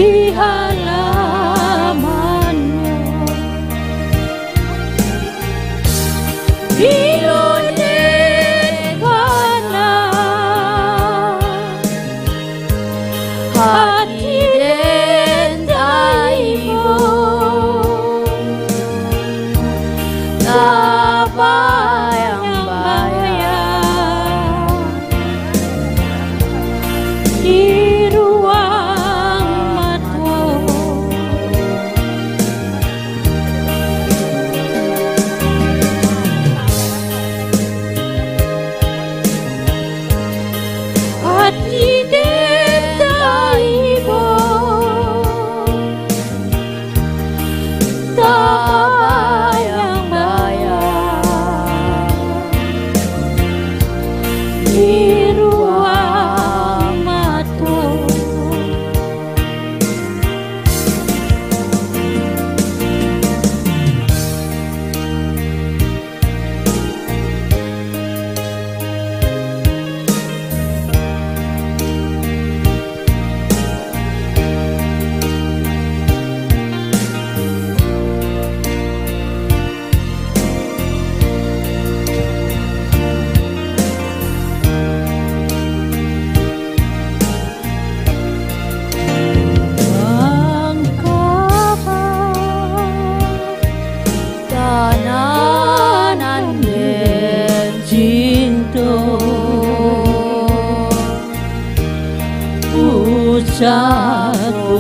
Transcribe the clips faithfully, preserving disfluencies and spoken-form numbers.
di halamannyo. Bilo den kana, hati den taibo, tabayang-bayang di ruang mato. Hati den taibo, tabayang-bayang di ruang mato. Bangkaba tanah nan den cinto, pusako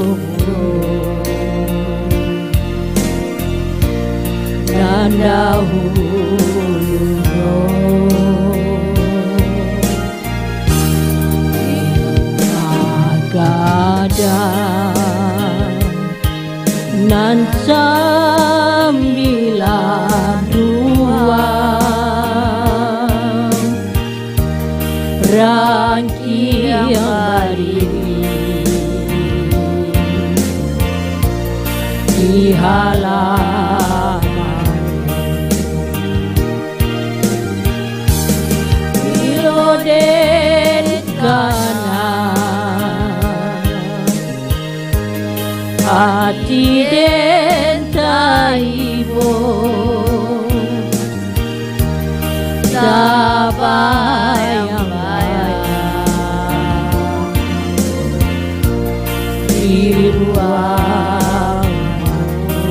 nan dahulunyo. Agadang nan sambilan ruang, rangkiang bariri di halaman. Bilo den kana, hati den taibo, tabayang-bayang di ruang mato.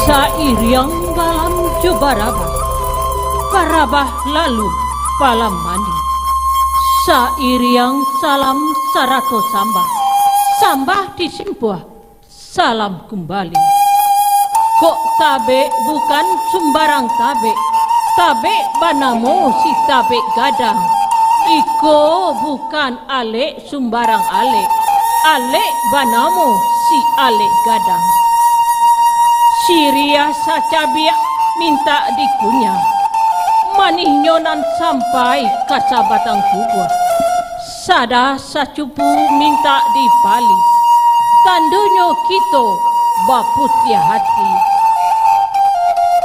Sairiang balam jo barabah, barabah lalu balam mandi. Sairiang salam sarato sambah, sambah disimpuah, salam kumbali. Kok tabek bukan sumbarang tabek, tabek banamo si tabek gadang. Iko bukan alek sumbarang alek, alek banamo si alek gadang. Siriah sacabiak mintak dikunyah, manihnyo nan sampai ka sabatang kubua. Sada sacupu mintak dipalih, tandonyo kito baputiah hati.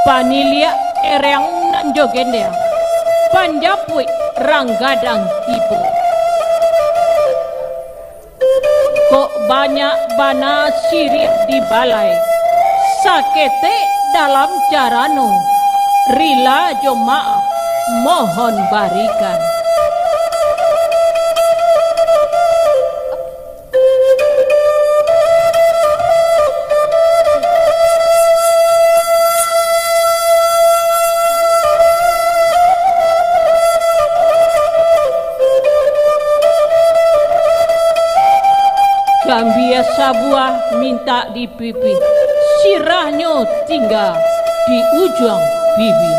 Paniliak ereang nan jo gendeang, panjapuik rang gadang tibo. Kok banyak bana siriah di balai, saketek dalam carano, rila jo maaf mohon barikan. Gambia sabuah mintak di pipi, sirahnyo tingga di ujuang bibi.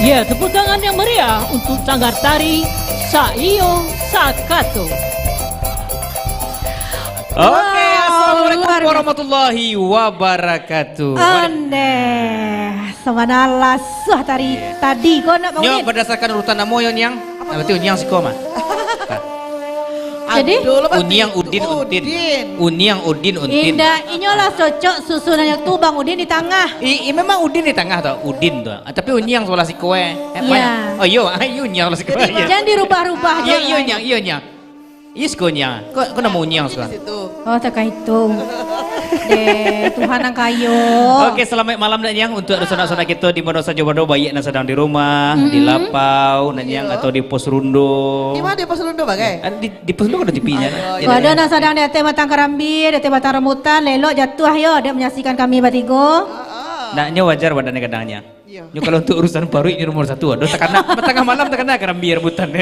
Ya, tepuk tangan yang meriah untuk Sanggar Tari Saiyo Sakato. Oke, wow, assalamualaikum luar biasa. Warahmatullahi wabarakatuh. Andeh, sabana lasuah tari tadi ko nak Nyo, Bang Udin. Berdasarkan urutan namo yo, Niang. Apa Nah, berarti tu? Uniang siko mah. Jadi? Aduh, lo Uniang batin. Udin Untin. Udin. Uniang Udin Untin. Indak, inyo lah cocok susunannyo tu Bang Udin di tangah. I, i, memang Udin di tangah tu, Udin tu. Ah, tapi Uniang sabalah siko eh. Eh, Iya. banyak. Oh, iyo, ah, iyo Uniang sabalah siko. Jadi, Iya. Jangan dirubah-rubah Iyo, je iyo, lah. Niang, iyo, Niang. Iyo, siko Niang. Ko, ko namo Uniang siko? Di situ. Oh, takah itu. Deh, Tuhan nan kayo. Oke, selamat malam, Nak Niang, untuk sanak-sanak kito di mano sajo bado, baik nan sadang di rumah, di Mhm. lapau, Nak Niang, Iyo. atau di pos rundo. Di mana di pos rundo, Bagai? Ah, di, di pos rundo kan ada T V-nya, Nak? Ayo, Jadi, Kalau ada nan sadang di ateh batang karambia, di ateh batang rambutan, lelok jatuah yo, dek manyaksikan kami batigo. Ah, ah. Naknyo wajar badannyo kadang, Niang. Iyo. Nyo kalau untuk urusan paruik, nyo nomor satu. Aduh, takana, tangah malam takana karambia rambutan.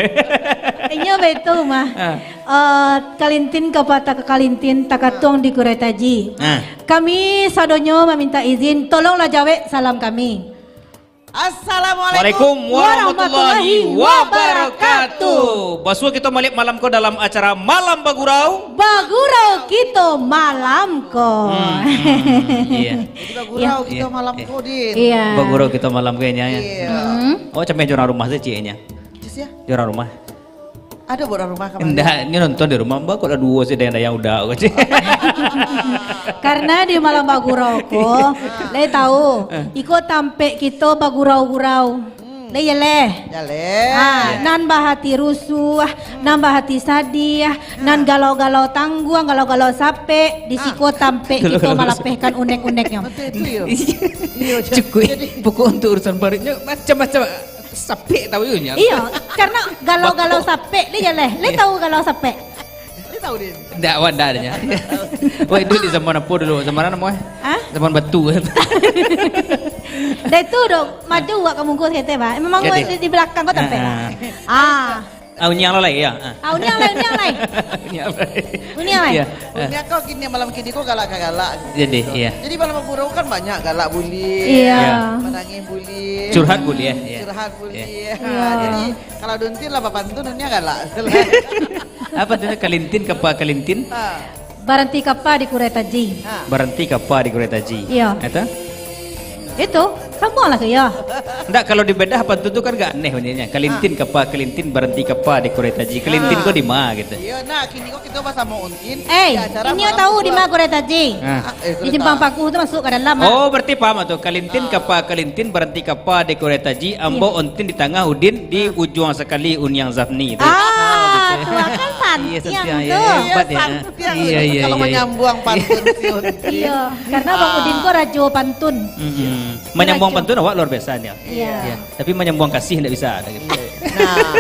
Inyo betul mah. Ah. Eh, kalintin ka patah ka kalintin, takatuang di kurai taji. Ah. Kami sadonyo maminta izin, tolonglah jawek salam kami. Assalamualaikum Waalaikum warahmatullahi warahmatullahi wabarakatuh. wabarakatuh. Basuo kito baliak malam ko dalam acara Malam Bagurau. Bagurau kito malam ko. Hmm, hmm, iya. Jadi bagurau Iya. kito Iya, malam iya. ko, Din. Iya. Bagurau kito malam ko, Nya, ya. Iya. Hmm. Oh, cameh jo urang rumah tu, Cik, Nya. Cis, ya? Jo urang rumah. Ado buek urang rumah kamari? Indak, ni nonton di rumah, ba kok lah duo si dayang-dayang uda ko. Karena di malam bagurau ko, lai tahu, iko tampek kito bagurau-gurau. Lai jaleh? Jaleh. Ah, nan bahati rusuah, nan bahati sadiah, nan galau-galau tangguang, galau-galau sapek, di siko tampek kito malapehkan unek-uneknyo. Betul tu, yo. Iyo, Cak. Cukuik. Jadi pokok untuk urusan baruaknyo macam-macam. Sapek tahu yo nya. Iyo, karena galau-galau sapek, lai jaleh. Lai tahu galau sapek? Lai tahu, Din? Ndak, awak ndak adanya. Wah, itu di zaman apa dulu? Zaman apa, eh? Hah? Zaman batu. Dah itu dong, maju awak ka mungkus kete, bah. Memang di, di belakang ko tampek lah. Ah. Ah, unyiang lo lai, ya. Ah. Ah, unyiang lai, unyiang lai. Unyiang lai. Unyiang lai. Iya. Unyiang ko kini, malam kini ko galak ka galak. Jadi, iya. Jadi malam bagurau kan banyak galak buliah. Iya. Manangih buliah. Curhat buliah, iya. Curhat buliah. Iya. Ha, jadi kalau duntin lah bapantun, unyiang galak. Apa tu, kalintin kapa kalintin? Ha. Baranti kapa di Kurai Taji. Ha. Baranti kapa di Kurai Taji. Iya. Eta? Itu, sambuanglah ka iyo. Ndak, kalau dibedah pantun tu kan agak aneh bunyinya. Kalintin kapa kalintin, baranti kapa di Kurai Taji. Kalintin ko di ma gitu. Iya, nah, kini ko kito basamo Untin. Eh, di acara ini malam tahu di ma Kurai Taji? Ah. Ah, eh, di Simpang Paku tu masuk ka dalam, ah. Oh, berarti paham tu. Kalintin kapa kalintin, baranti kapa di Kurai Taji. Ambo Untin di tangah, Udin di ujuang sakali, Uniang Zafni tu. Ah, tu kan santiang tu. Iya, santiang, iya, iya. Hebat ya. Santiang. Iya, iya, iya. Kalau manyambuang pantun si Untin. Iya, karena Bang Udin ko rajo pantun. Mm-mm. Manyambuang pantun awak luar biasa nia. Iya. Iya. Tapi manyambuang kasih ndak bisa, gitu. Nah,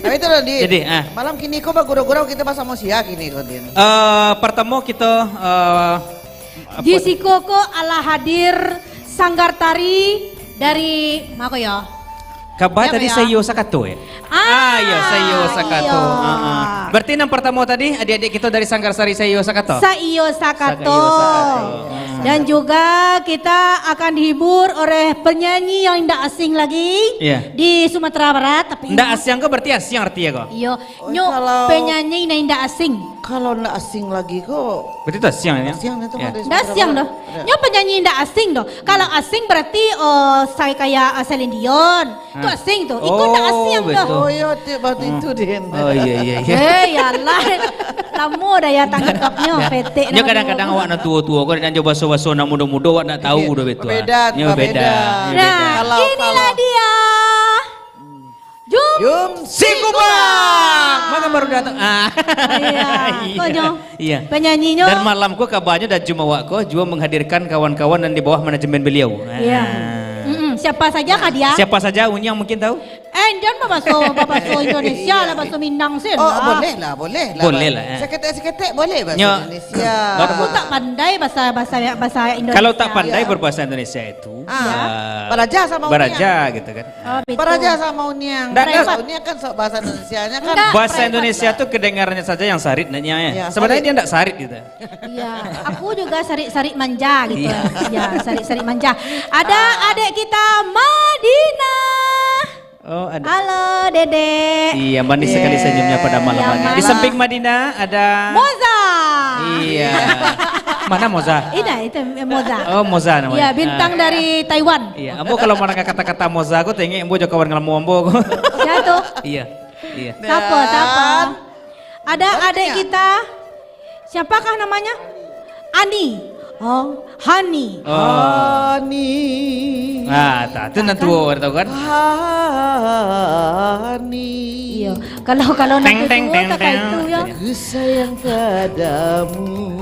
tapi itu loh, Din. Jadi, ah. Malam kini ko bagurau-gurau kito basamo sia kini ko, Din? Eh, pertamo kito, eh, apa Di tu? Siko ko alah hadir sanggar tari dari, ma ko yo? Kaba tadi Saiyo Sakato, ya? Ah, iya, Saiyo Sakato. Iya. Ah, ah. Berarti nan pertamo tadi, adik-adik kito dari Sanggar Sari Saiyo Sakato? Saiyo Sakato. Saiyo Sakato. Ah. Dan juga kita akan dihibur oleh penyanyi yang indak asing lagi di Sumatera Barat, tapi indak asing ko berarti asing arti ya ko? Iya. Nyo penyanyi nan indak asing. Kalau ndak asing lagi ko, berarti tu asiang ya? Asiang tu. Ndak asiang doh. Nyo penyanyi ndak asing doh. Kalau asing berarti, oh, saya kayak, ah, Celine Dion. Tu asing tu. Iko ndak asiang doh. Oh, iya, tu berarti itu, Din. Oh, iya, iya, iya. Eh, ya Allah. Lamo dah ya tanggapnyo, petek. Nyo kadang-kadang awak nan tuo-tuo ko, nan jo baso-baso nan mudo-mudo, awak ndak tahu doh betul. Beda, beda. Nah, inilah dia. Jum, Jum Sikubang. Mangga baru datang. Ah. Iya, konyo. Iya. Penyanyinyo. Dan malam ko kabanyo Dajum awak ko juo menghadirkan kawan-kawan nan di bawah manajemen beliau. Iya. Ah. Mm-mm. Siapa saja kah dia? Siapa saja, Unyang mungkin tahu? Eh, jan babaso, babaso Indonesia lah, baso Minang sen lah. Oh, boleh lah, boleh lah. Boleh lah, eh. Saketek-saketek boleh baso Indonesia. Aku tak pandai bahasa, bahasa, bahasa Indonesia. Kalau tak pandai berbahasa Indonesia itu, Ah. Baraja sama Unyang. Baraja gitu kan. Oh, betul. Baraja sama Unyang. Ndak, ndak. Unyang kan sok bahasa Indonesianya kan. Ndak, bahasa Indonesia tu kedengarannya saja yang sarit, ndak, Nyang, ya? Iya, sebenarnya sarit. Dia ndak sarit gitu. Iya, aku juga sarit-sarit manja gitu. Iya. Iya, sarit-sarit manja. Ada adik kita, Madinah. Oh, ada. Halo, Dedek. Iya, manis sekali senyumnya pada malam hari. Di samping Madinah ada Moza. Iya. Mana Moza? Ini, itu, eh, Moza. Oh, Moza namanya. Iya, bintang dari Taiwan. Iya, ambo kalau mandanga kata-kata Moza ko, tengok ambo jo kawan ngalamo ambo ko. Siapa tu? Iya, iya. Siapa, siapa? Ada adik kita. Siapakah namanya? Ani. Oh, Hani. Oh. Hani. Ah, tak, tu nan tuo, tahu kan? Hani. Iya. Kalau, kalau nanti tuo, tak kayak itu, ya. Ku sayang padamu.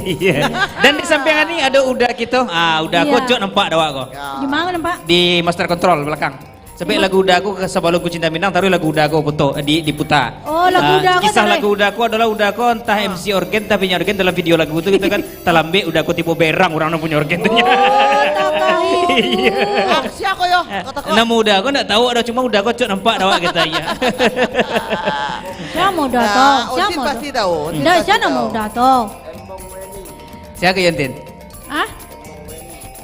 Iya. Dan di samping Ani ada Uda kita. Ah, Uda ko cok nampak dah awak ko. Di mana nampak? Di master control belakang. Sampai lagu Uda ko, sabalum Ku Cinta Minang, taruih lagu Uda ko puto, di, diputa. Oh, lagu Uda ko. Kisah lagu Uda ko adalah Uda ko entah M C organ, entah penyanyi organ dalam video lagu tu, gitu kan. Talambek Uda ko tibo berang urang nan punyo organ tu. Oh, tak tahu. Iya. Ah, sia ko yo? Kata ko. Namo Uda ko ndak tahu, ada cuma Uda ko cok nampak dah awak kata iya. Sia namo Uda tu? Nah, Sia namo Uda tu? Ndak, sia namo Uda tu? Sia ko, Yantin? Hah?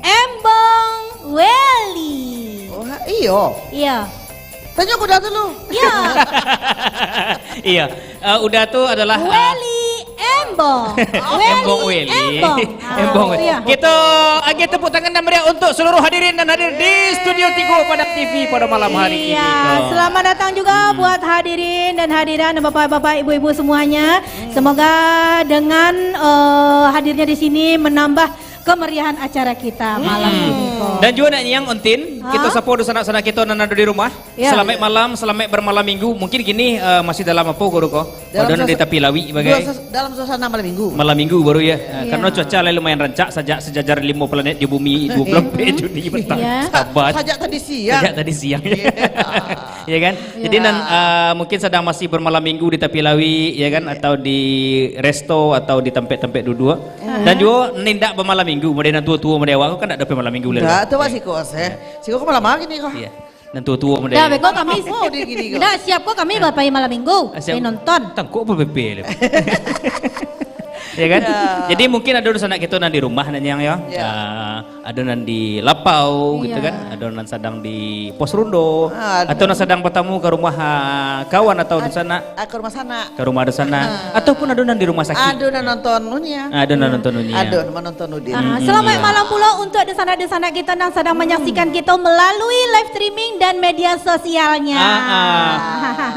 Embong Weli. Oh, ha, iyo. Iya. Tanyo ka Uda dulu. Iya. Iya. Eh, Uda tu adalah, eh, Weli M Embong. Embong Weli. Weli. Embong. Ah, Embong Weli. Iya. Kita agih tepuk tangan dan meriah untuk seluruh hadirin dan hadir di Studio Tigo Padang T V pada malam hari ini. Iya, selamat datang juga buat hadirin dan hadirat, bapak-bapak, ibu-ibu semuanya. Semoga dengan, eh, hadirnya di sini menambah kemeriahan acara kita malam ini, ko. Dan juga nak nyiang Ontin, kita sapa dunsanak-sanak kita nan ado di rumah. Ya. Selamat malam, selamat bermalam minggu. Mungkin kini, eh, masih dalam apa, Guru, ko? Dalam Ado nan di suasa-, tapi lawik bagai. Dua suas-, dalam suasana malam minggu. Malam minggu baru ya. Eh, Iya. karena cuaca lah lumayan rancak sajak sejajar lima planet di bumi dua puluh empat Juni petang. Iya. Sabat. Sajak tadi siang. Sajak tadi siang. Iya. Ya kan? Jadi Ya. nan, ah, mungkin sadang masih bermalam minggu di tapi lawik, ya kan? Iya. Atau di resto atau di tampek-tampek duduk. Dan juga nindak bermalam minggu, model nan tua-tua model awak kan ndak ada malam minggu lah. Ndak, tu Wak Siko, seh. Iya. Siko ko malam hari ni ko. Iya. Nan tua-tua model. Dah, beko kami. Apa dia gini ko? Dah, siap ko kami bapai malam minggu. Ah, siap. Pai nonton. Tangkok apa pepe le? Ya kan? Ya. Jadi mungkin ado sanak kita nan di rumah nan yang ya. Ya. Ah, ado nan di lapau gitu Iya. kan. Ado nan sadang di pos rondo. Ah, ado. Atau nan sadang batamu ka rumah, ah, kawan atau Ad-, sanak. ah, ka rumah sanak. Ka rumah ado sanak. Ah. Ataupun ado nan di rumah sakit. Ado nan nonton unia. Ah, ado nan nonton unia. Ado nan nonton unia. Ah, Hmm, selamat iya. malam pula untuk dunsanak-dunsanak kita nan sadang Hmm. menyaksikan kita melalui live streaming dan media sosialnya. Ah, ah.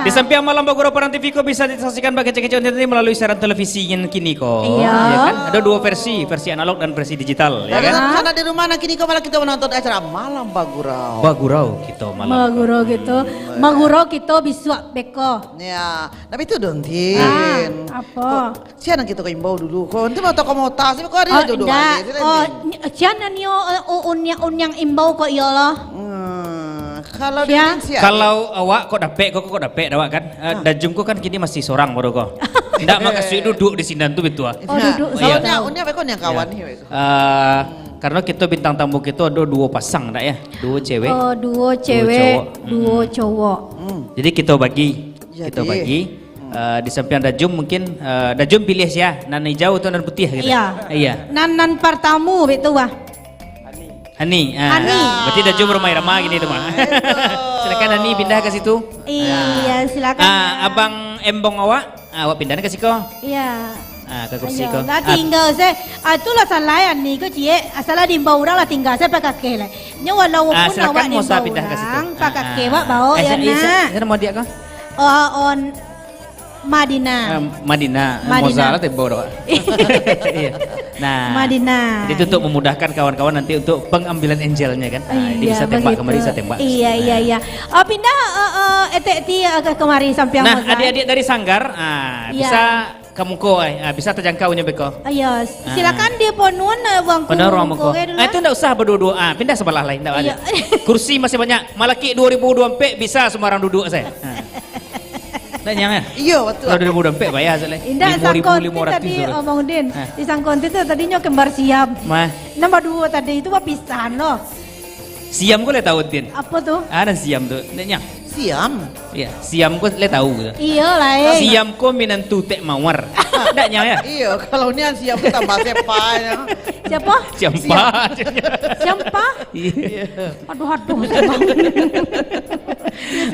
Di sampiang Malam Bagurau Padang T V ko bisa disaksikan bakecek-kecek tadi melalui siaran televisi yang kini ko. Iya. Ya kan? Ada dua versi, versi analog dan versi digital, ya Bagi kan? dunsanak di rumah nan kini ko malam kita menonton acara Malam Bagurau. Bagurau kita malam. Bagurau kita. Hmm. Magurau kita bisuak beko. Ya, tapi tu Don Tin. Ah, apa? Ko, sia nan kito ka imbau dulu. Ko, nanti mau toko mota, sih, ko hari Oh, tu dua indak. hari, sih, Oh, nanti. ni-, sia nan nio, eh, u-, unyang, unyang imbau ko iyolah. Hmm, kalau Sia? Don Tin, sia? Kalau awak kok dapek, kok, kok dapek dah awak kan? Eh, Ah. Dajum ko kan kini masih sorang baru ko. Ndak makasuik duduk di sinan tu betul ah. Oh, Nah, duduk kalau situ. nya, unya beko nya kawan Ya. ni, beko. Eh, karena kita bintang tamu kita ada dua pasang, tak ya? Dua cewek. Oh, dua Dua cewek, cowok. dua Mm-mm. cowok. Hmm. Jadi kita bagi, kita Jadi. bagi. Hmm. Eh, di sampiang Dajum mungkin, eh, Dajum pilih sia, nan hijau atau nan putih gitu. Iya. Iya. Nan, nan pertama, betul, Wah. Ani, ah. Ani. Berarti Dajum ramai-ramai gini tu mah. Betul. Silakan Ani pindah ke situ. Iya, Ah. silakan. Ah, Abang Embong awak, ah, awak pindah ke siko. Iya. Ah, ke kursi Ayo, ko. lah Ah. tinggal se. Ah, tu lah salah Ani ko, ciek. Ah, salah diimbau urang lah tinggal se pakakeh lah. Nyo walaupun Ah, silakan awak Moza diimbau pindah ke situ. urang, Ah, pakakeh ah. wak bawa Eh, ya, sa-, eh, sa-, nak. siapa dia ko? Oh, on Madinah. Eh, Madinah. Madinah. Moza lah timbau dah. Iya. Nah. Madinah. Jadi itu untuk memudahkan kawan-kawan nanti untuk pengambilan angelnya kan. Ah, jadi Iya, bisa tembak begitu. kemari, bisa tembak. Iya, iya, Nah. iya. Oh, pindah, eh, eh, etek ti, eh, ke kemari sampiang Nah, Moza. adik-adik dari Sanggar, ah, Iya. bisa ka muko, eh. Ah, bisa terjangkau nyo beko. Iya, Ah. silakan di ponun, eh, ruang Ponun ruang muko. muko ke dulu, Ah, itu ah. ndak usah berdua-dua. Ah, pindah sebelah lain, ndak Iya. ada. Kursi masih banyak. Malakik dua ribu dua puluh empat bisa sembarang duduk saja. Ah. Ndak nyang, eh? Iya, betul. Kalau dua ribu dua puluh empat bayar saja. Indak, lima ribu lima ratus sangkon tu tadi, suruh. Omong Din. Ah. Di sangkon tu tadi nyo kembar Siam. Mah. Nambah dua tadi itu bapisahan loh. Siam ko lai tahu, Tin? Apa tu? Ah, nan Siam tu. Ndak nyang. Siam. Iya, Siam ko lai tahu gitu. Iya lah, eh. Siam ko minantu Tek Mawar. Ndak nyang ya? Iya, kalau nian Siam tu tambah siapa ya? Siapa? Siampa. Siampa? Iya. Aduh, aduh.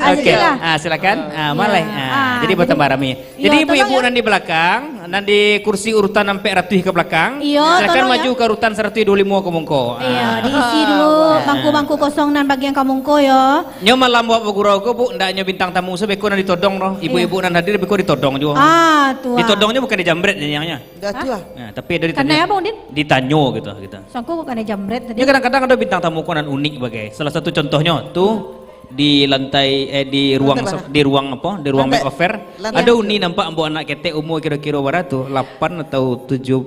Oke. Asik lah. Ah, silakan. Ah, Iya. malai. Ah, Ah, jadi jadi bertambah rami. Iya, Jadi ibu-ibu tolong ya. nan di belakang, nan di kursi urutan ampek ratuih ke belakang, Iya, silakan tolong maju ya. ke urutan saratus dua puluh lima ke muko. Iya, Ah. diisi dulu Ah. bangku-bangku kosong nan bagian ka muko yo. Nyo malam buat bagurau ko, Bu, ndak nyo bintang tamu se beko nan ditodong doh. Ibu-ibu Iya. nan hadir beko ditodong juo. Ah, tu ah. Ditodong nyo bukan dijambret nyanyiangnyo. Dah tu Hah? ah. Nah, tapi ada Kanai ditanya, abang, Din? ditanyo gitu, gitu. Sangko ko kanai jambret tadi. Ya, kadang-kadang ada bintang tamu ko nan unik bagai. Salah satu contohnyo tu di lantai, eh, di ruang Lantai se-, berapa? di ruang apa? Di ruang Lantai, makeover. lantai Ada tujuh. uni nampak ambo anak ketek umur kira-kira bara tu, lapan atau tujuh,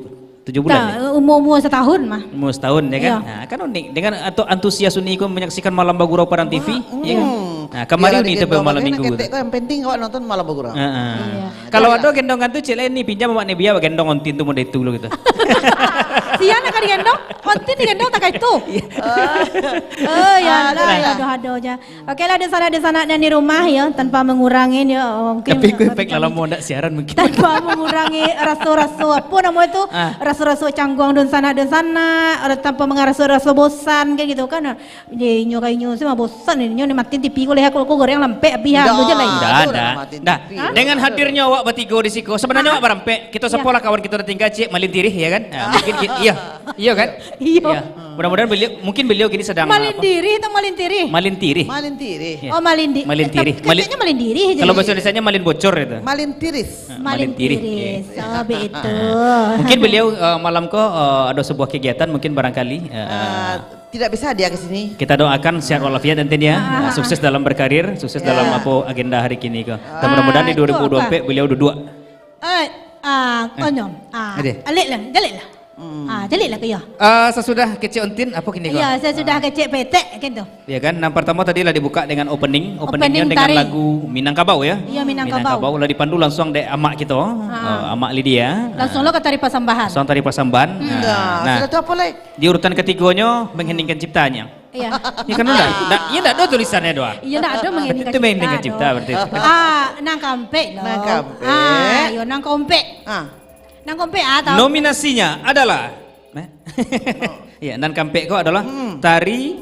tujuh bulan Tak, ya? umur-umur setahun mah. Umur setahun ya kan? Iya. Nah, kan unik dengan atau antusias uni ko menyaksikan Malam Bagurau Padang T V, Wah, ya kan? hmm. Nah, kemari Biar uni tapi digendong malam lagi, minggu nak tu. ketek ko yang penting awak nonton Malam Bagurau. Heeh. Iya. Kalau Itulah. ada gendongan tu, cek lain ni pinjam awak ni biar gendong ontin tu model tu lo gitu. Sia nan ka digendong, Ontin digendong takai tu. Iya. Oh, ya Ah, lah, iya. Aduh, aduh, ja. Oke lah, dunsanak-dunsanak nan di rumah, ya, tanpa mengurangi, ya, mungkin Tapi aku efek tanpa lah lamo ndak siaran mungkin. Tanpa mengurangi raso-raso, apa nama itu? Ah. Raso-raso cangguang dunsanak-dunsanak, tanpa mangaraso raso bosan, kayak gitu kan. Jadi, inyo ka inyo se mah bosan, inyo ni matiin T V ko leh, ko, ko goreng lampek abih, ah, Ndak, tu je lah. Ndak, tu ndak. Orang matiin Ndak. T V. Hah? Dengan hadirnyo awak batigo di siko, sebenarnya Aha. awak barampek. Kita Aha. sapolah kawan kita nan tingga, Cik Malin Tirih, ya kan? Ah, mungkin ki-, iya. Iya kan? Iya. Iya. Mudah-mudahan beliau, mungkin beliau kini sedang Malin apa? Tirih atau Malin Tirih? Malin Tirih. Malin Tirih. Iya. Oh, Malin di-, Malin eh, Tirih. tapi Malin keceknya Malin Tirih je. Kalau bahasa Indonesianya Malin Bocor itu. Malin Tiris. Ah, Malin Malin Tirih. Tiris. Iya. Oh, begitu. Mungkin beliau, eh, malam ko, eh, ada sebuah kegiatan mungkin barangkali, eh, Ah, Tidak bisa dia ke sini. Kita doakan sehat walafiat, Entin, ya. Ah. Sukses dalam berkarir, sukses Ya. dalam apa agenda hari kini ko. Dan Ah, mudah-mudahan di tu, dua ribu dua puluh empat Kak. beliau duduk. Eh, ah, Eh. konyo. Ah, Ade. alik lah, jalek lah. Hmm. Ah, jalek lah ke ya. Ah, sasudah kecek Entin, apa kini ko? Ya, saya sudah kecek petek, gitu. Ya kan, yang pertama tadi lah dibuka dengan opening, openingnya Opening dengan tari. lagu Minangkabau, ya. Iya, Minangkabau. Minangkabau lah dipandu langsung dek amak kita, Ah. eh, Amak Lydia. Langsung lo ke tari pasambahan. Langsung tari pasambahan. Hmm. Nah, Nah, nah. sudah tu apa lagi? Di urutan ketigonyo, mengheningkan ciptanya. Iya. Ya kan, ndak? Ndak, iya, ndak ada tulisannya doang. Iya, ndak ada mengheningkan Itu mengheningkan cipta, cipta doh. berarti. Ah, nang kampek doh. Nang kampek. Ah, yo, nang kampek. Ah. Nang kampek, ah, tahu. Nominasinya adalah, eh? Oh. Ya, nan kampek ko adalah Hmm. tari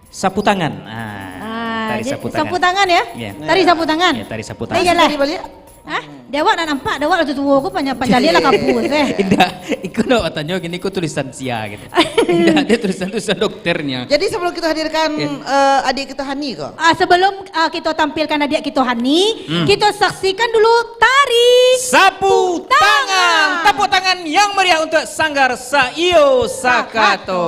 sapu tangan. Ah, Ah, tari jadi sapu tangan. sapu tangan, ya? Ya. Tari sapu tangan. Ya, tari sapu tangan. Iyalah. Balik-balik. Hah? Dek awak nak nampak, dek awak lah tuo-tuo ko, panjang-panjang lah kabu, eh. Indak, iko nak tanyo gini, ko tulisan sia gitu. Indak, dia tulisan-tulisan dokternya. Jadi sebelum kita hadirkan, Ya. eh, adik kita Hani ko. Ah, sebelum, ah, kita tampilkan adik kita Hani, Hmm. kita saksikan dulu tari Sapu tangan. Tangan. Tepuk tangan yang meriah untuk Sanggar Saiyo Sakato. Sakato.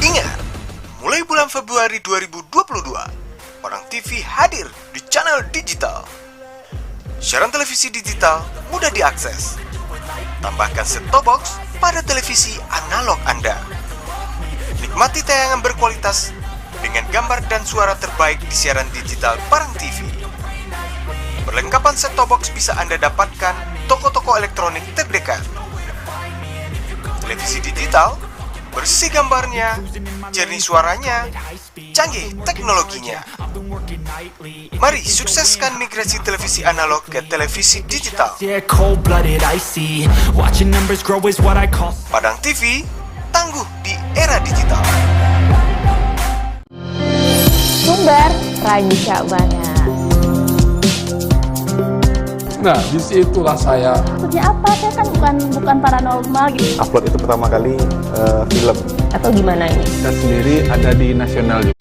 Ingat, mulai bulan Februari dua ribu dua puluh dua, Padang T V hadir di channel digital. Siaran televisi digital mudah diakses. Tambahkan set-top box pada televisi analog Anda. Nikmati tayangan berkualitas dengan gambar dan suara terbaik di siaran digital Padang T V. Perlengkapan set-top box bisa Anda dapatkan toko-toko elektronik terdekat. Televisi digital, bersih gambarnya, jernih suaranya, canggih teknologinya. Mari sukseskan migrasi televisi analog ke televisi digital. Yeah, cold-blooded, icy. Watching numbers grow is what I call Padang T V, tangguh di era digital. Sumber, rancak bana. Nah, di situlah saya. Maksudnya apa? Saya kan bukan, bukan paranormal gitu. Upload itu pertama kali, eh, film. Atau gimana ini? Kita sendiri ada di nasional juga.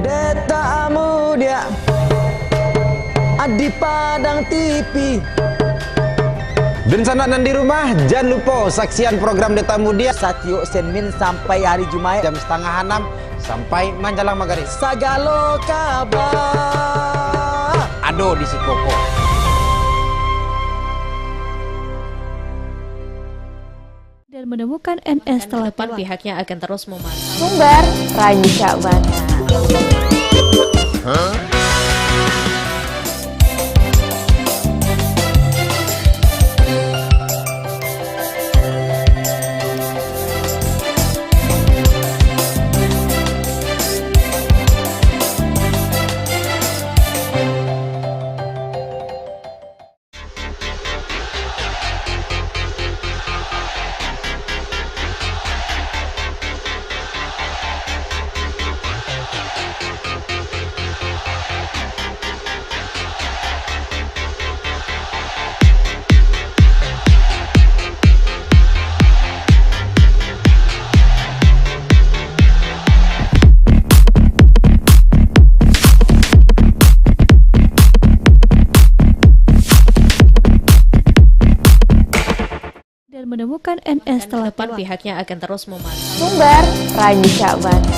Dek tamu dia, di Padang T V. Dunsanak nan di rumah, jan lupo saksian program Dek Tamu Dia satiok Senin sampai hari Jumaik jam satangah anam sampai manjalang magarib. Sagalo kaba ado di siko ko. Dan menemukan M S telah tewas. Pihaknya akan terus memantau. Sumber, rancak bana. Menemukan N S telah Depan tewas. Pihaknya akan terus memantau. Sumber, Rancak Bana.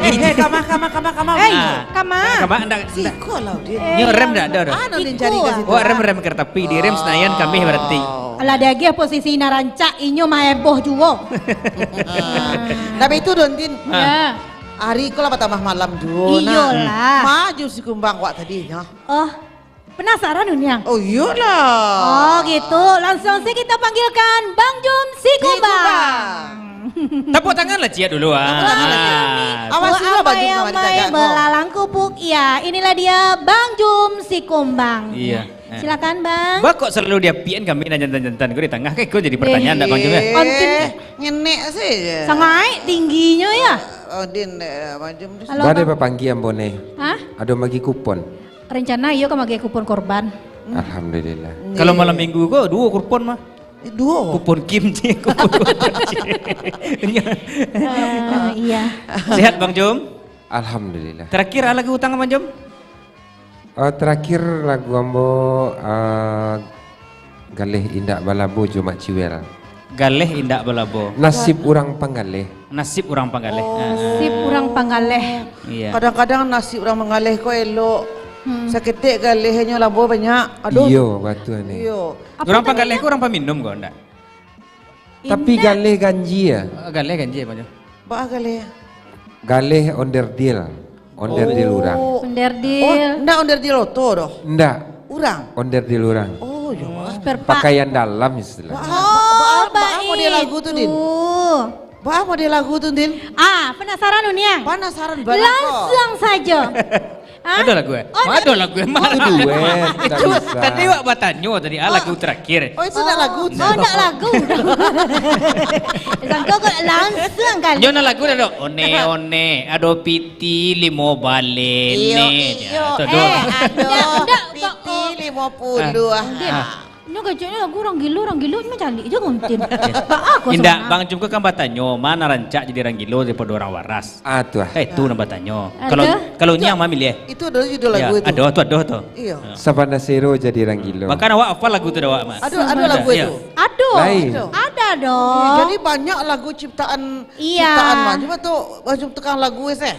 Eh, kama, kama, kama, kama. Eh, Ah. kama. Kama, ndak, ndak. Siko lah, Din. Eh, Nyo rem ndak ada, dah. Anu, Din, cari ka situ. Wak rem-rem kereta api, di rem Senayan, kami berarti. Oh. Alah, diagiah posisi nan rancak, inyo maheboh juo. Tapi itu, Don, Din. Ah. Ya. Hari ko lah batambah malam juo, nah. Iyolah. Ma Jum Sikumbang wak tadi, nyo. Oh, penasaran, Uniang? Oh, iyolah. Oh, gitu. Langsung saja kita panggilkan Bang Jum Sikumbang. Sikumbang. Tepuk tangan lah ciek dulu, ah. Tepuk tangan lah ciek. Ah. Awas dulu, Bang Jum, sama dijaga. Belalang kupuk, ya. Inilah dia Bang Jum Sikumbang. Iya. Eh. Silakan, Bang. Ba kok selalu diapian kami nan jantan-jantan ko di tangah, ka iko jadi pertanyaan ndak, Bang Jum, ya? Eh, Ontin. Ngenek saja. Sangaik tingginyo, ya? Oh, Din, eh, Bang Jum tu. Halo, Bang. Bade bapanggia ambo ne. Hah? Ado magi kupon. Rencana iyo ka magi kupon korban. Alhamdulillah. Kalau malam minggu ko duo kupon mah. Eh, duo? Kupon Kim je, kupon Kim je. Eh, iya. Sehat, Bang Jum? Alhamdulillah. Terakhir, a lagu utang, Bang Jum? Eh, terakhir lagu ambo, eh, Galeh Indak Balabo jo Mak Ciwel. Galeh Indak Balabo. Nasib urang panggaleh. Nasib urang panggaleh. Oh. Ah. Nasib urang panggaleh. Iya. Kadang-kadang nasib urang panggaleh ko elok. Hmm. Saketek galehnyo labo banyak. Aduh. Iyo, batua ni. Iyo. Urang panggaleh ko urang paminum ko, ndak? Tapi indak. Galeh ganjia. Ah, galeh ganjia, Bang Jum. Baa galeh? Galeh onderdil. Onderdil urang. Oh. Onderdil. Oh, ndak onderdil oto doh? Ndak. Urang? Onderdil urang. Oh, yo. Spare part. Pakaian dalam istilah. Baa, oh, baa model lagu tu, Din? Baitu. Baa model lagu tu, Din? Ah, penasaran, Uniang? Penasaran banget kok. Langsung saja. Hah? Ado lagu, eh? Oh, ado lagu, eh? Itu duet, ndak bisa. Itu tadi awak batanyo tadi, ah, lagu terakhir. Oh, itu ndak lagu tu. Oh, ndak lagu. Sangko kok langsung kali. Nyo nak lagu dah, dok. One, one, ado piti limo baleh. Iyo, ne, iyo. Tu, tu. Eh, ado ndak, ndak, kok, piti limo puluah. Ah, ah. Nyo keceknyo lagu urang gilo, urang gilo, nyo caliak je konten. Baa ko. Indak, sebenarnyo. Bang Jum ko kan batanyo, ma nan rancak jadi urang gilo daripado urang waras? Ah, tu ah. Eh, tu nan batanyo. Ah, kalau, tu? Kalau Uniang ma miliah? Itu ado judul lagu itu. Ado, tu ado tu. Iyo. Ah. Sabana Sero jadi urang gilo. Bahkan awak hafal lagu tu dah, awak, Mas? Ado, ado lagu itu. Ado. Lain. Ado. Ado dong. Oke, jadi banyak lagu ciptaan, ciptaan Bang Jum tu, Bang Jum tukang lagu seh.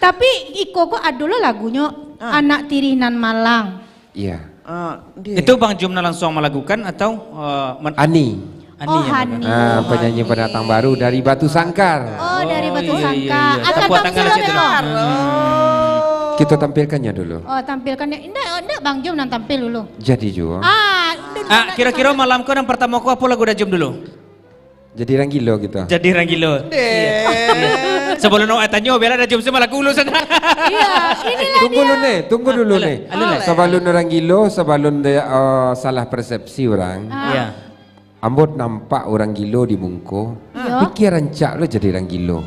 Tapi iko ko ado lo lagunyo, ah. Anak Tirih Nan Malang. Iya. Ah, dia. Itu Bang Jum nan langsung malagukan atau, eh, men- Ani. Ani. Oh, yang Hani. Ah, penyanyi pendatang baru dari Batu Sangkar. Oh, dari Batu Sangkar. Oh, iya, iya, iya. Akan tampil lah, Bang. Tepuk tangan lah, Bang. Hmm. Kita tampilkannya dulu. Oh, tampilkannya. Indak, indak Bang Jum nan tampil dulu. Jadi juo. Ah, kira-kira malam ko nan pertama ko apo lagu Da Jum dulu? Jadi urang gilo gitu. Jadi urang gilo. Deh. Iya. Iya. Sebelum awak tanyo, biarlah Da Jum se malagu dulu sana. Iya, inilah dia. Tunggu dulu nih, tunggu dulu nih. Alun, alun, alun. Sebelum urang gilo, sebelum dia, eh, salah persepsi urang. Ah. Iya. Ambo nampak urang gilo di muko. Iya. Pikir rancak lo jadi urang gilo.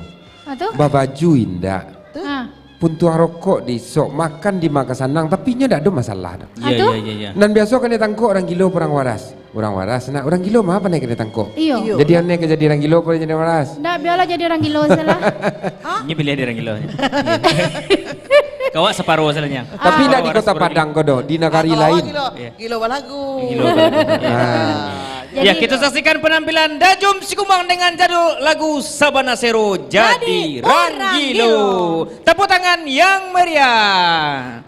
Ah, tu? Babaju indak. Tu? Ah. Puntuang rokok di isok, makan di ma ka sanang, tapi inyo dak ado masalah doh. Iya, iya, iya, iya. Nan biaso kanai tangkok urang gilo apo urang waras? Urang waras, nak urang gilo ma pandai kanai tangkok. Iyo. Iyo. Jadi aneh ka jadi urang gilo apo jadi urang waras? Ndak, bialah jadi urang gilo salah. Inyo piliah jadi urang gilo. Iya. Kawak saparo salah nyo. Tapi ndak di Kota Padang ko doh, di nagari lain. Gilo balagu. Gilo balagu. Nah. Ya, kita saksikan penampilan Da Jum Sikumbang dengan judul lagu Sabana Sero, Jadi Urang Gilo. Tepuk tangan yang meriah.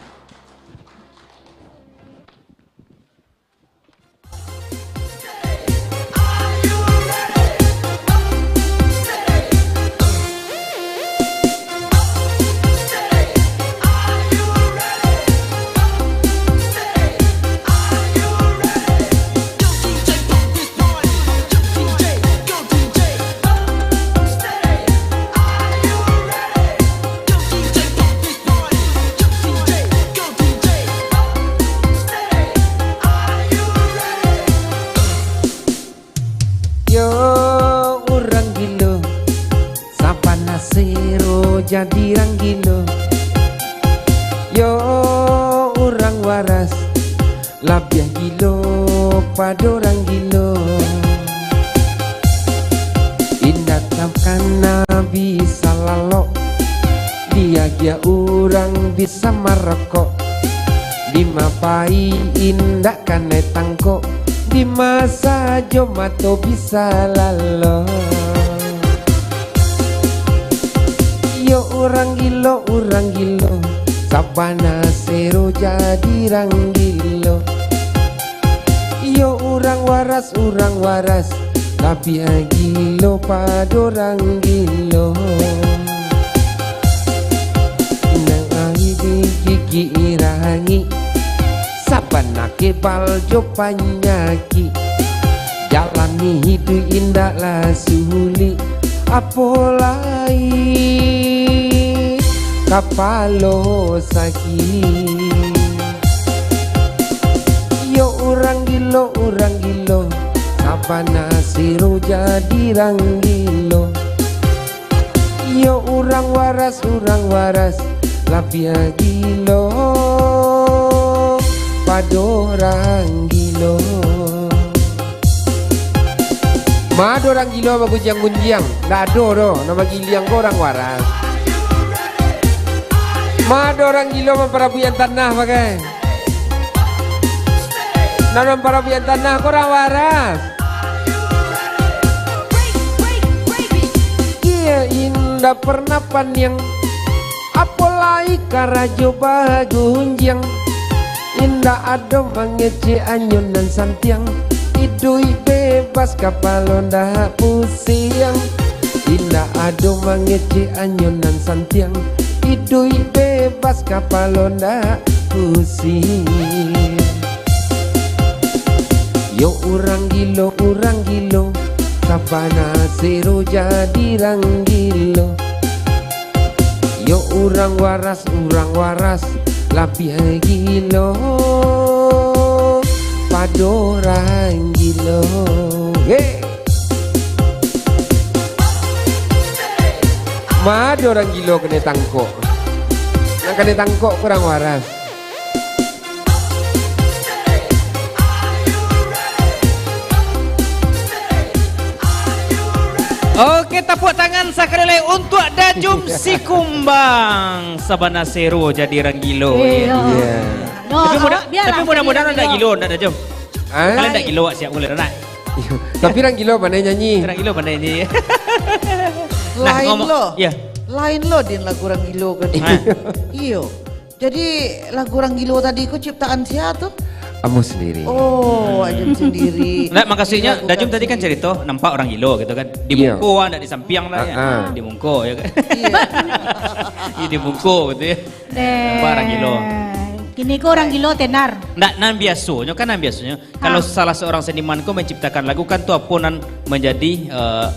Yo urang gilo, Sabana Sero jadi urang gilo. Yo urang waras, labiah gilo pado urang gilo. Indak takana bisa lalok, diagiah urang bisa marokok. Di ma pai indak kanai tangkok, di ma sajo mato bisa lalok. Yo urang Gilo urang gilo, sabana sero jadi rang gilo. Iyo urang waras, urang waras, labiah gilo pado rang gilo. Nan ari digigik rangik, sabana kebal jo panyakik. Jalani hiduik indaklah sulik, apo lai kapalo sakik. Yo urang gilo, urang gilo, sabana sero jadi rang gilo. Iyo urang waras, urang waras, labiah gilo pado rang gilo. Ma ado rang gilo bagunjiang-gunjiang? Ndak ado doh, nan bagiliang ko urang waras. Ma ado rang gilo mamparabuian tanah bagai? Nan mamparabuian tanah ko urang waras. Iyo indak pernah paniang, apo lai karajo bagunjiang. Indak ado mangecek anyo nan santiang, iduik bebas kapalo ndak pusiang. Indak ado mangecek anyo nan santiang, iduik bebas kapalo ndak pusiang. Yo urang gilo, urang gilo, sabana sero jadi rang gilo. Yo urang waras, urang waras, labiah gilo pado rang gilo. Hei! Ma ado rang gilo kanai tangkok? Nan kanai tangkok ko urang waras. Oke, tapuak tangan sakali lai untuak Dajum Sikumbang. Sabana sero jadi rang gilo, Iyo. Iyo. Tapi mudah, tapi mudah-mudahan ndak gilo, ndak Dajum. Hah? Kalian ndak gilo, wak siap mulai, nak. Iyo. Tapi rang gilo pandai nyanyi. Rang gilo pandai nyanyi. Nah, lain ngomong, lo. Ya. Lain lo, Din, lagu rang gilo kan. Hah? Iyo. Jadi, lagu rang gilo tadi ko ciptaan sia tu? Ambo sendiri. Oh, Ajun sendiri. Ndak, makasudnyo, Dajum tadi kan carito, nampak urang gilo gitu kan. Di muko, ndak di sampiang lah, ya. Di muko, ya kan. Iya. Iya, di muko gitu, ya. Nampak urang gilo. Kini ko urang gilo tenar. Ndak, nan biasonyo kan, nan biasonyo. Kalau salah seorang seniman ko menciptakan lagu kan tu apo nan menjadi, eh,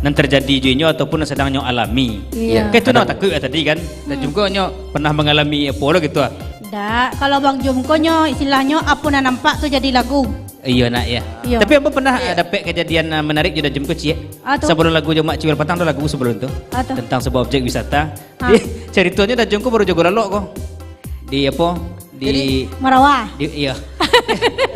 nan terjadi jo inyo ataupun nan sadang nyo alami. Iya. Kan itu nan takuik tadi kan. Dan juga nyo pernah mengalami apo lo gitu ah. Ndak, kalau Bang Jum ko nyo istilahnyo apo nan nampak tu jadi lagu. Iyo nak ya. Iyo. Tapi ambo pernah, eh, dapek kejadian, eh, menarik jo Dajum ko, Ciek. Ah, tu. Sebelum lagu jo Mak Ciwel Patang tu lagu sebelum tu. Ah, tu. Tentang sebuah objek wisata. Ah. Di, caritonyo Dajum ko baru jago lalok ko. Di apo? Di Marawa. Di, iyo.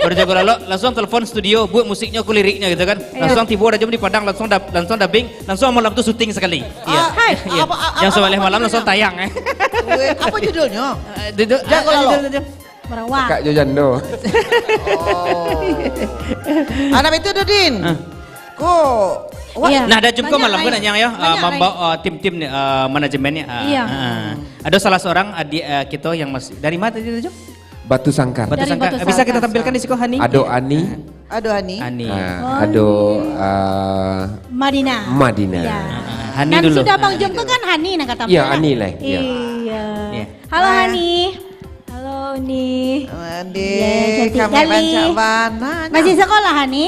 Baru jago lalok, langsung telepon studio, buek musiknyo ko liriknyo gitu kan. Iyo. Langsung tibo Dajum di Padang, langsung dab-, langsung dubbing, langsung malam tu syuting sekali. Iyo. Ah, hai, iyo. Apo, a-, Yang apo, sebelah apo malam langsung judulnyo? Tayang, eh. Weh, apo judulnyo? Eh, duduk, Jago ah, lalok. Judul, judul. Merawak. Cakak jo jando. Oh. Anak itu Dudin. Hah? Ko, wak. Iya. Nah, Dajum ko malam ko nak nyang yo, ah, banyak, mambao, ah, tim-tim ni, ah, manajemen ni, ah, iya. Ah. Ada salah seorang adik, ah, kita yang masih, dari mana tadi, Dajum? Batu Sangkar. Batu Sangkar. Bisa kita tampilkan di siko, Hani? Ado Ani. Ado Ani. Ani. Ah, ado, ah, Madinah. Madinah. Iya. Ah, Hani dulu. Nan sudah Bang Jum ko kan Hani nak kata. Iya, Ani lah. Iya. Iya. Iya. Halo, Hani. Halo, Uni. Adik, cantik kami kali. Rancak bana. Masih sekolah, Hani?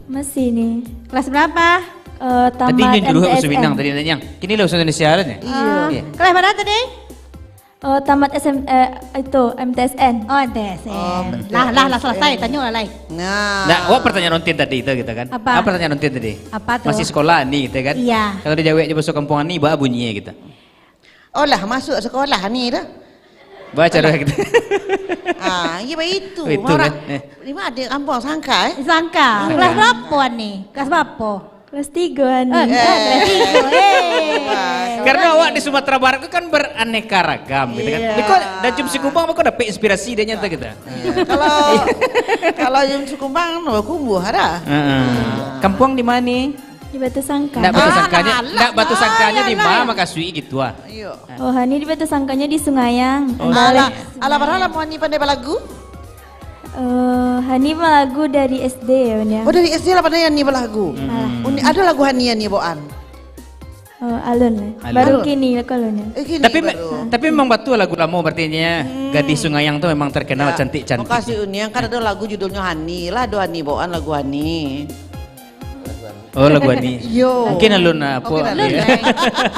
Masih, Ni. Kelas berapa? Eh, tamat M T S N. Tadi nyo dulu bahasa Minang tadi nanya. Kini lah bahasa Indonesia lah, ni. Iya. Ah, iya. Kelas berapa tadi? Eh, tamat S M, eh, itu, M T S N. Oh, M T S N. Oh, betul. Lah, lah, lah, selesai. Tanyo lah, lai. Nah. Nah, awak pertanyaan Ontin tadi itu, gitu kan? Apa? Apa pertanyaan Ontin tadi? Apa tu? Masih sekolah, Ni, gitu kan? Iya. Kalau dijawab aja bahasa kampung Ani, bah bunyinya, gitu. Oh lah, masuk sekolah ni dah. Baca dah kita. Ah, iya, baitu. Baitu, marak. Eh. Di mana dia kampung Sangka, eh? Sangka. Sangka. Kelas berapa ni? Kelas berapa? Kelas tiga ni. Eh, kelas tiga, eh. Wah, karena awak di Sumatera Barat tu kan beraneka ragam gitu kan. Iya. Ni kok Dajum Sikumbang, kok dapet inspirasi dia nyata kita. Iya. Kalau, kalau Dajum Sikumbang, Kumbuh ada. Heeh. Kampung di mana? Di Batusangka. Ndak Batusangkanyo, alah, ndak Batusangkanyo di ma, alah, makasuik gitu ah. Iyo. Oh, Hani di Batusangkanyo di Sungayang. Oh. Alah, alah, padahal Hani pandai balagu. Eh, Hani balagu dari S D ya, Bun, ya? Oh, dari S D lah pandai Hani balagu. Hmm. Alah. Uni, ado lagu Hani, Hani bawaan? Oh, alun lah. Alun. Baru kini lah kalau ni. Eh, kini. Tapi me-, baru. Tapi memang batua lagu lamo, berarti nyo. Hmm. Gadih Sungayang tu memang terkenal cantik-cantik. Ya. Makasih, Uni. Kan ado lagu judulnyo Hani lah, ado Hani bawaan lagu Hani. Oh, lagu Hani. Iyo. Mungkin alun, ah, apo, mungkin alun, eh.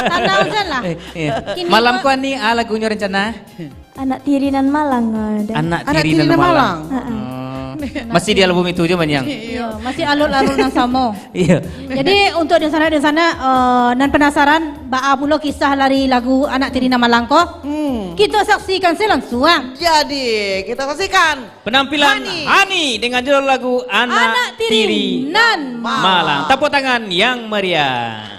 Tanang sajo lah. Eh, eh. Kini Malam ko ko Hani, ah, lagunyo rencana? Anak Tiri Nan Malang, ah, dah. Anak Tiri Nan Malang. Ha-ha. Oh. Masih di album itu juo, Manyang? Iyo, masih alun-alun nan samo. Iyo. Jadi, untuk dunsanak-dunsanak, eh, nan penasaran, baa pulo kisah dari lagu Anak Tiri Nan Malang ko? Hmm. Kita saksikan sajo langsuang. Jadi, kita saksikan Penampilan Hani. Hani dengan judul lagu Anak Anak Tiri Tiri Nan Malang. Malang. Tepuk tangan yang meriah.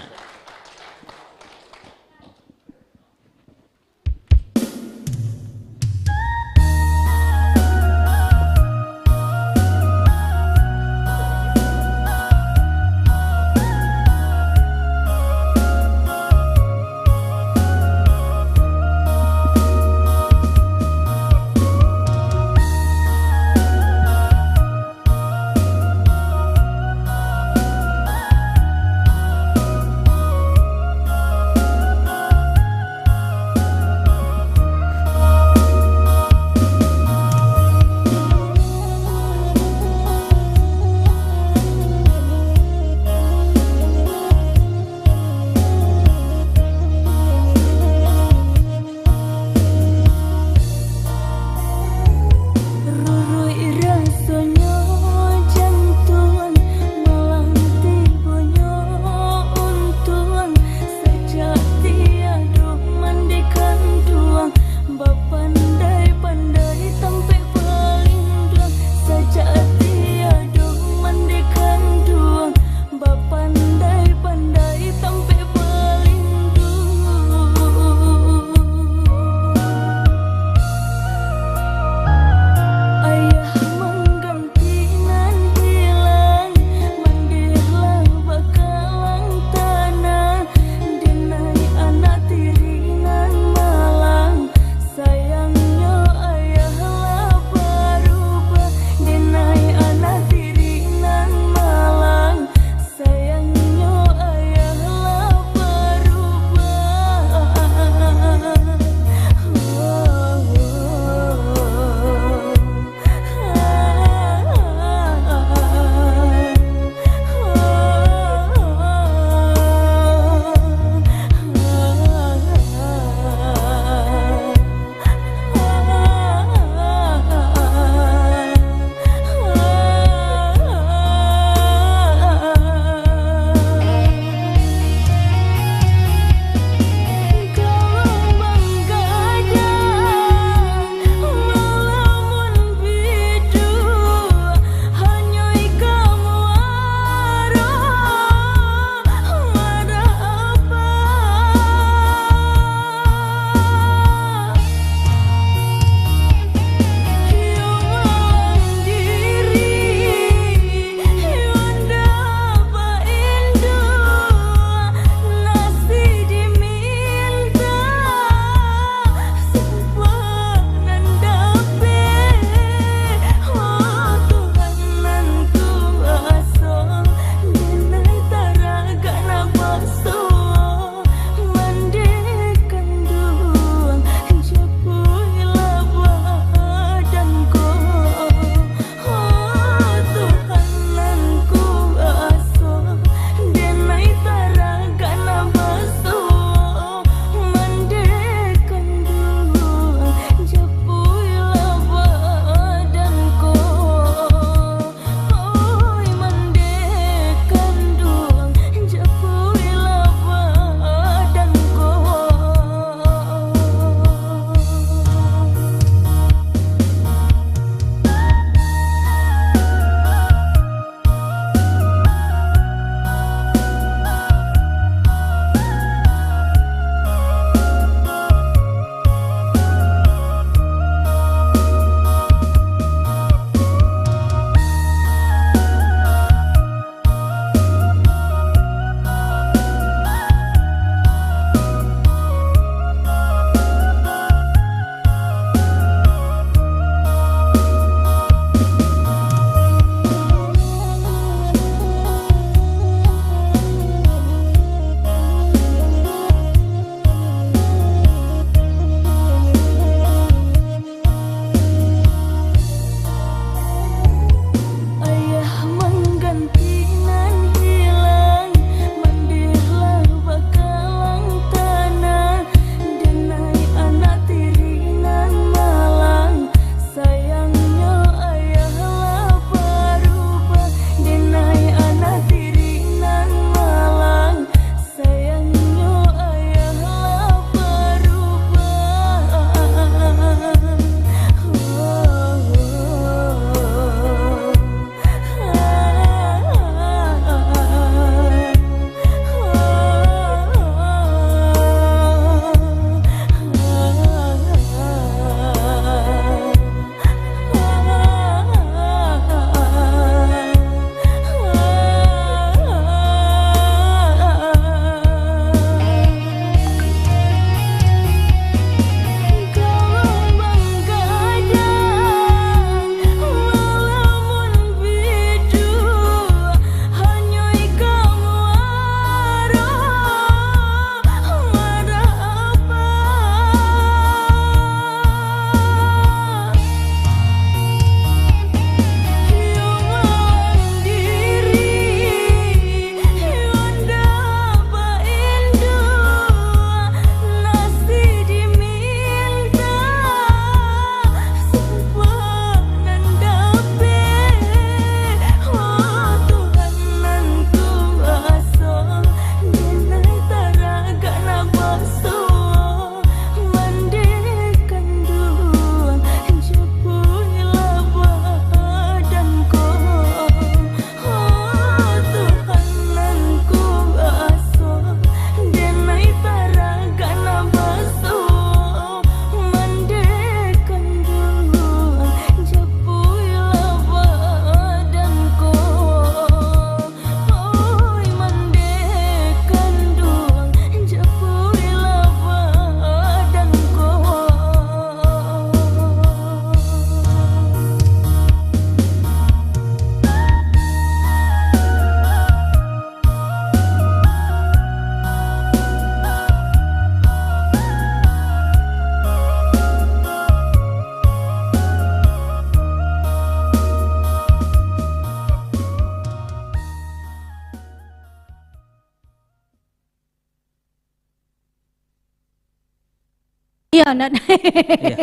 Iya, nak. Iya.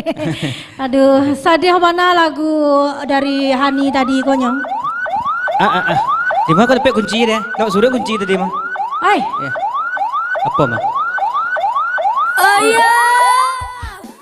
Aduh, sadih bana lagu dari Hani tadi ko nyo. Ah, ah, ah. Di ma ko tampek kunci deh? Kau suruah kunci tadi mah. Ai. Ya. Apa mah? Oh iya.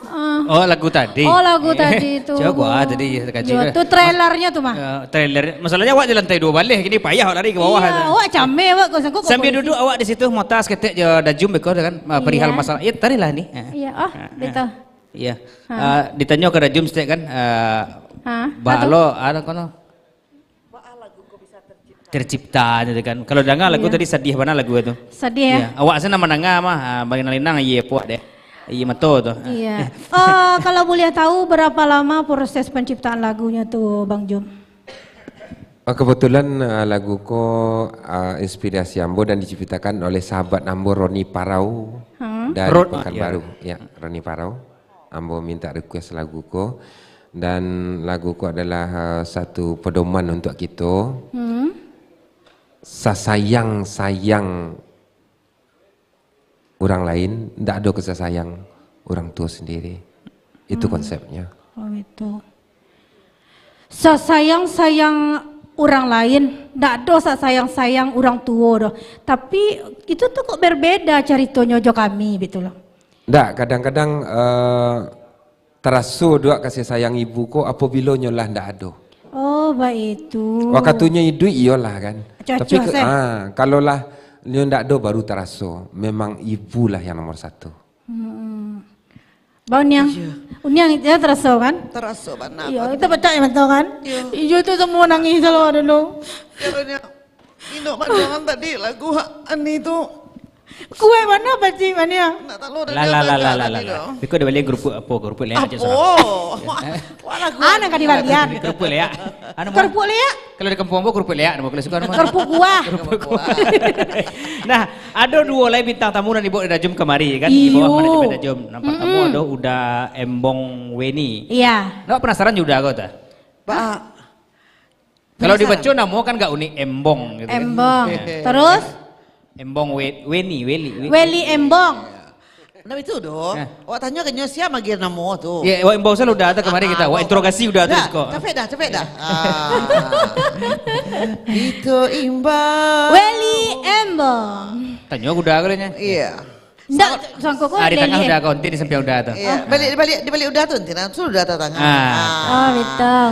Ah. Oh, lagu tadi. Oh, lagu tadi tu. Coba tadi ya, terkajut. Yo, tu trailernya tu mah. Ya, trailer. Masalahnya awak di lantai dua baleh, kini payah awak lari ke bawah. Iya, tu. Awak cameh awak kau sanggup. Sambil duduk awak di situ, mota seketek je dajum beko kan, ah, perihal masalah. Ya, tadi lah ni. Ah. Iya, ah, betul. Iya. Ha. Ah, ditanyo ka Rajum stek kan, ah, ha? Ba lo, ada kono? Tercipta gitu kan. Kalau dengar lagu tadi sedih bana lagu itu. Sedih ya? Iya. Awak sana manangah mah, ah, bagian linang iya puak deh. Iya mato tu. Iya. Eh, kalau boleh tahu berapa lama proses penciptaan lagunya tu, Bang Jum? Ah, kebetulan, ah, lagu ko, ah, inspirasi ambo dan diciptakan oleh sahabat ambo Roni Parau dari Pekanbaru. Ya, Roni Parau. Ambo minta request lagu ko, dan lagu ko adalah, eh, satu pedoman untuk kito. Hmm. Sasayang-sayang urang lain, ndak ado ka sasayang urang tuo sendiri. Itu konsepnya. Oh, itu. Sasayang-sayang urang lain, ndak ado sasayang-sayang urang tuo doh. Tapi, itu tu kok berbeda caritonyo jo kami, gitu loh. Ndak, kadang-kadang, eh, taraso juo kasih sayang ibu ko apabilo nyo lah ndak ado. Oh, baitu. Wakatunyo iduik iyolah kan. Tapi ke-, ah, kalau lah nyo ndak ado baru taraso. Memang ibu lah yang nomor satu. Hmm. Bang Uniang, Uniang, ya taraso kan? Taraso bana. Iyo, kita pacak ya mato kan? Iyo. Iyo tu semua nangis kalau ada lo. Inok pandangan tadi lagu Ani tu. Kuek bana pacik bana. Nak tahu dah. Lah, lah, lah, lah, lah, lah, lah. Biko dia balik grup apa? Grup leak aja. Apo? Wah, lagu. Ah, nak kadi balian. Grup leak. Anu, kerupuk leak. Kalau di kampung ambo kerupuk leak, nama kalau suka nama. Kerupuk kuah. Kerupuk kuah. Nah, ada dua lai bintang tamu nan dibawa dari Dajum kamari kan? Di bawah manajemen Dajum. Nan pertama ada Uda Embong Weni. Iya. Nak penasaran juga Uda kau tak? Pak. Kalau dibaco namo kan gak unik, Embong gitu kan. Embong. Ya. Terus? Embong We-, Weni, Weli, We-, Weli Embong. Nah, itu doh. Nah. Awak tanyo ka nyo sia magiah namo tu. Ya, awak imbau selalu dah tu kamari kita. Awak interogasi udah tu siko. Capek dah, capek dah. Ah. Itu imbau. Weli Embong. Tanyo udah katanya. Iya. Ndak, sangko ko. Ah, di tangah udah kau, nanti di samping udah tu. Iya, balik, di balik, di balik udah tu nanti langsung udah datang. Ah. Oh, betul.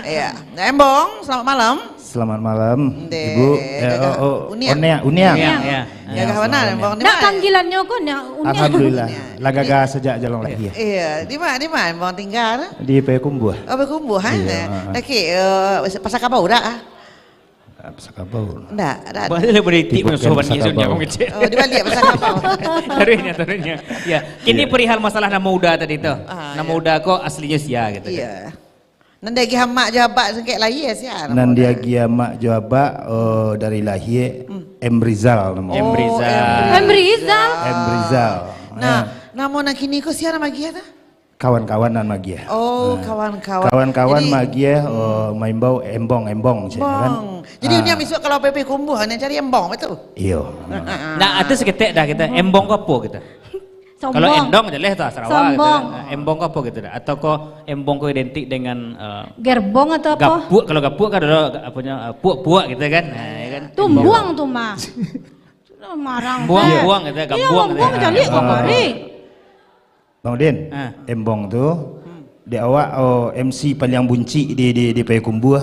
Iya. Nah, Embong, selamat malam. Selamat malam, Ibu. Eh, gagah. Oh, oh, Uniang. Uniang, Uniang. Uniang, ya. Gagah bana, Embong? Nak panggilannya kok, nak Uniang. Alhamdulillah. Lah gagah sejak jalong lahir. Iya, di mana, di mana Embong tinggal? Di Payakumbuh. Oh, Payakumbuh, ha? Iya, ha, ha. Okey, eh, pasal kabau dah, ah? Ah, pasal kabau. Ndak, ndak. Boleh berhenti. Tipe manusia ken bani pasal kabau. Oh, di balik pasal kabau. Taruhnya, taruhnya. Ya, kini perihal masalah nama uda tadi tu. Ah, nama uda kok aslinya sia gitu. Iya. Nan diagiah amak jo abak sangkek lahir sia. Nan diagiah amak jo abak, oh, dari lahir, M Rizal namo. M Rizal. M Rizal. M Rizal. Nah, namo nan kini ko sia nan magiah tu? Kawan-kawan nan magiah. Oh, kawan-kawan. Kawan-kawan magiah, oh, maimbau embong-embong, cak kan? Embong. Jadi, Uniang besok kalau P P Kumbuh, Uniang cari embong, betul? Iyo. Nah, ado saketek dah kita. Embong ko apo kita? Kalau endong jaleh tu Sarawak gitu. Sombong. Nah, embong ko apo gitu dah? Atau ko embong ko identik dengan, eh, gerbong atau apo? Gapuak, kalau gapuak kan ado aponyo, eh, puak-puak gitu kan. Nah, ya kan? Tumbuang tu mah. Marang. Buang-buang gitu, gabuang gitu. Iyo, gabuang caliak kamari. Bang Udin, embong tu, di awak, oh, M C paliang buncik di, di, di Payakumbuh.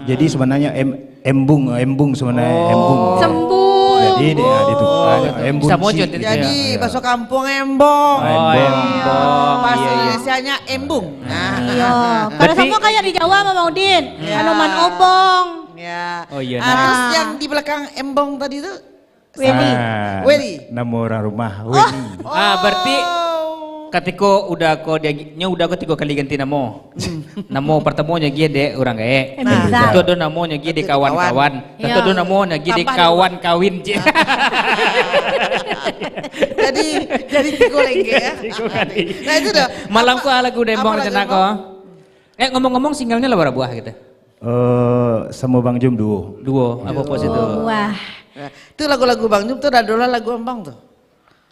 Jadi sebenarnya em-, embung, embung sebenarnya, embung. Sembung. Jadi dia, dia tu, ah, embung. Samo cik. Jadi, bahaso kampuang embong. Ah, embong. Bahaso Indonesianya embung. Nah. Iyo. Kalau samo kayak di Jawa mah, Bang Udin. Tanaman obong. Ya. Oh, iya. Ah, terus yang di belakang embong tadi tu? Weli. Ah, Weli. Nama orang rumah, Weli. Ah, berarti katiko uda ko dia, nyo uda ko tigo kali ganti namo. Namo pertamo nyo agiah dek urang gaek. Nah. Satu ado namo nyo agiah dek kawan-kawan. Satu ado namo nyo agiah dek kawan kawin, cik. Jadi, jadi tigo lengkek, ya. Tigo kali. Nah, itu dah. Malam ko lagu Dembong rencana ko. Eh, ngomong-ngomong, singlenya lah bara buah gitu? Eh, samo Bang Jum duo. Duo, apa-apa situ? Duo buah. Nah, tu lagu-lagu Bang Jum tu dah dolah lagu Embong tu.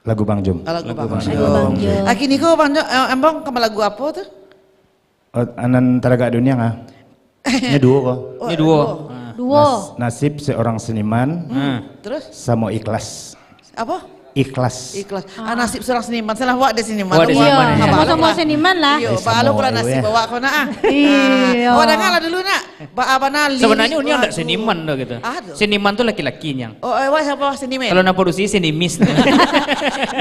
Lagu Bang Jum. Ah, lagu Lagu Bang Bang Jum. Jum. Lagu Bang Jum. Ah, kini ko Bang Jum, eh, Embong ka balagu apo tu? Oh, nan Taragak Duniang ah. Nyo duo ko. Oh, Nyo duo. duo. Ah. Duo. Nas-, Nasib Seorang Seniman Hmm. Terus? Samo Ikhlas. Apo? Ikhlas. Ikhlas. Ah, nasib seorang seniman. Salah awak dek seniman. Awak dek Iya, seniman, ya. Sama-sama seniman lah. Iyo, Eh, ba alo sama, pula nasib eh. awak ko nak ah. Iyo. Ah, awak danga lah dulu nak. Ba abana Sebenarnya Unia ndak seniman tu gitu. Ah, tu. Seniman tu laki-laki, Nyang. Oh, eh, wah, siapa seniman? Kalau nak produksi senimis.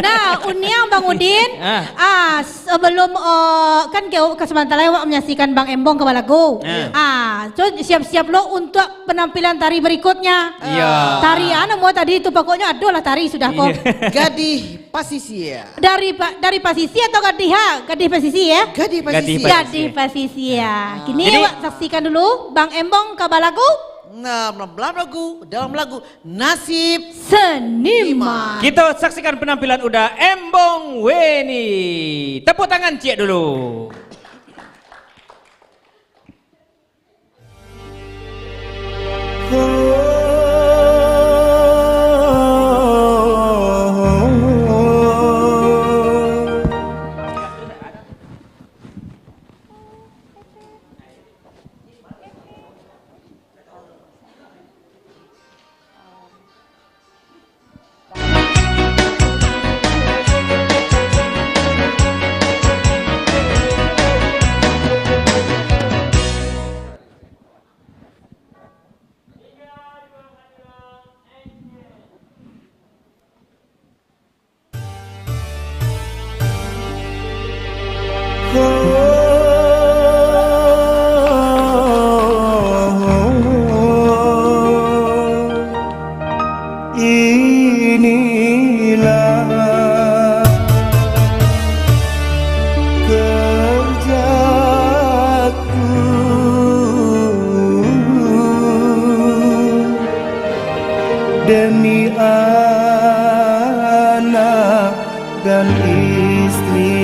Nah, Unia Bang Udin, Ah. ah, sebelum, eh, kan ke, ke sementara awak menyaksikan Bang Embong ka balagu. Ah. Ah, so siap-siap lo untuk penampilan tari berikutnya. Iya. Tari anu mo tadi tu, pokoknya adolah tari sudah ko. Iya. Gadih Pasisia. Dari pa-, dari Pasisia atau Gadih ha? Gadih Pasisia, ya? Gadih Gadih Pasisia. Gadih Pasisia. Ah. Kini Jadi awak saksikan dulu Bang Embong ka balagu. Nah, dalam lagu, dalam lagu Nasib Seniman. Kita saksikan penampilan Uda Embong Weni. Tepuk tangan ciek dulu. Inilah kerjaku demi anak dan istri.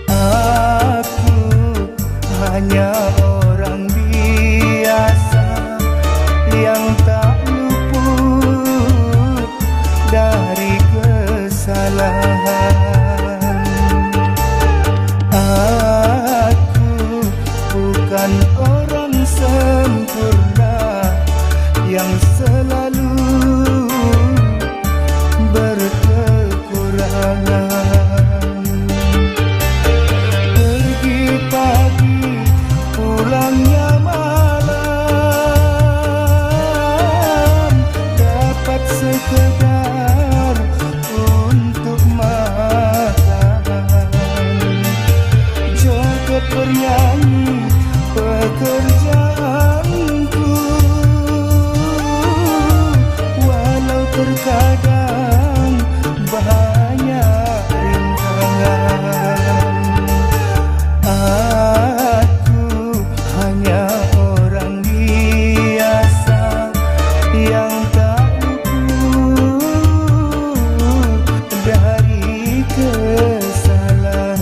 Aku hanya orang biasa yang tak luput dari kesalahan. Aku bukan orang sempurna yang selalu berkekurangan. Pergi pagi, pulangnya malam, dapat sekedar untuk makan. Joget bernyanyi pekerjaanku, walau terkadang banyak rintangan. Aku hanya orang biasa yang tak luput dari kesalahan.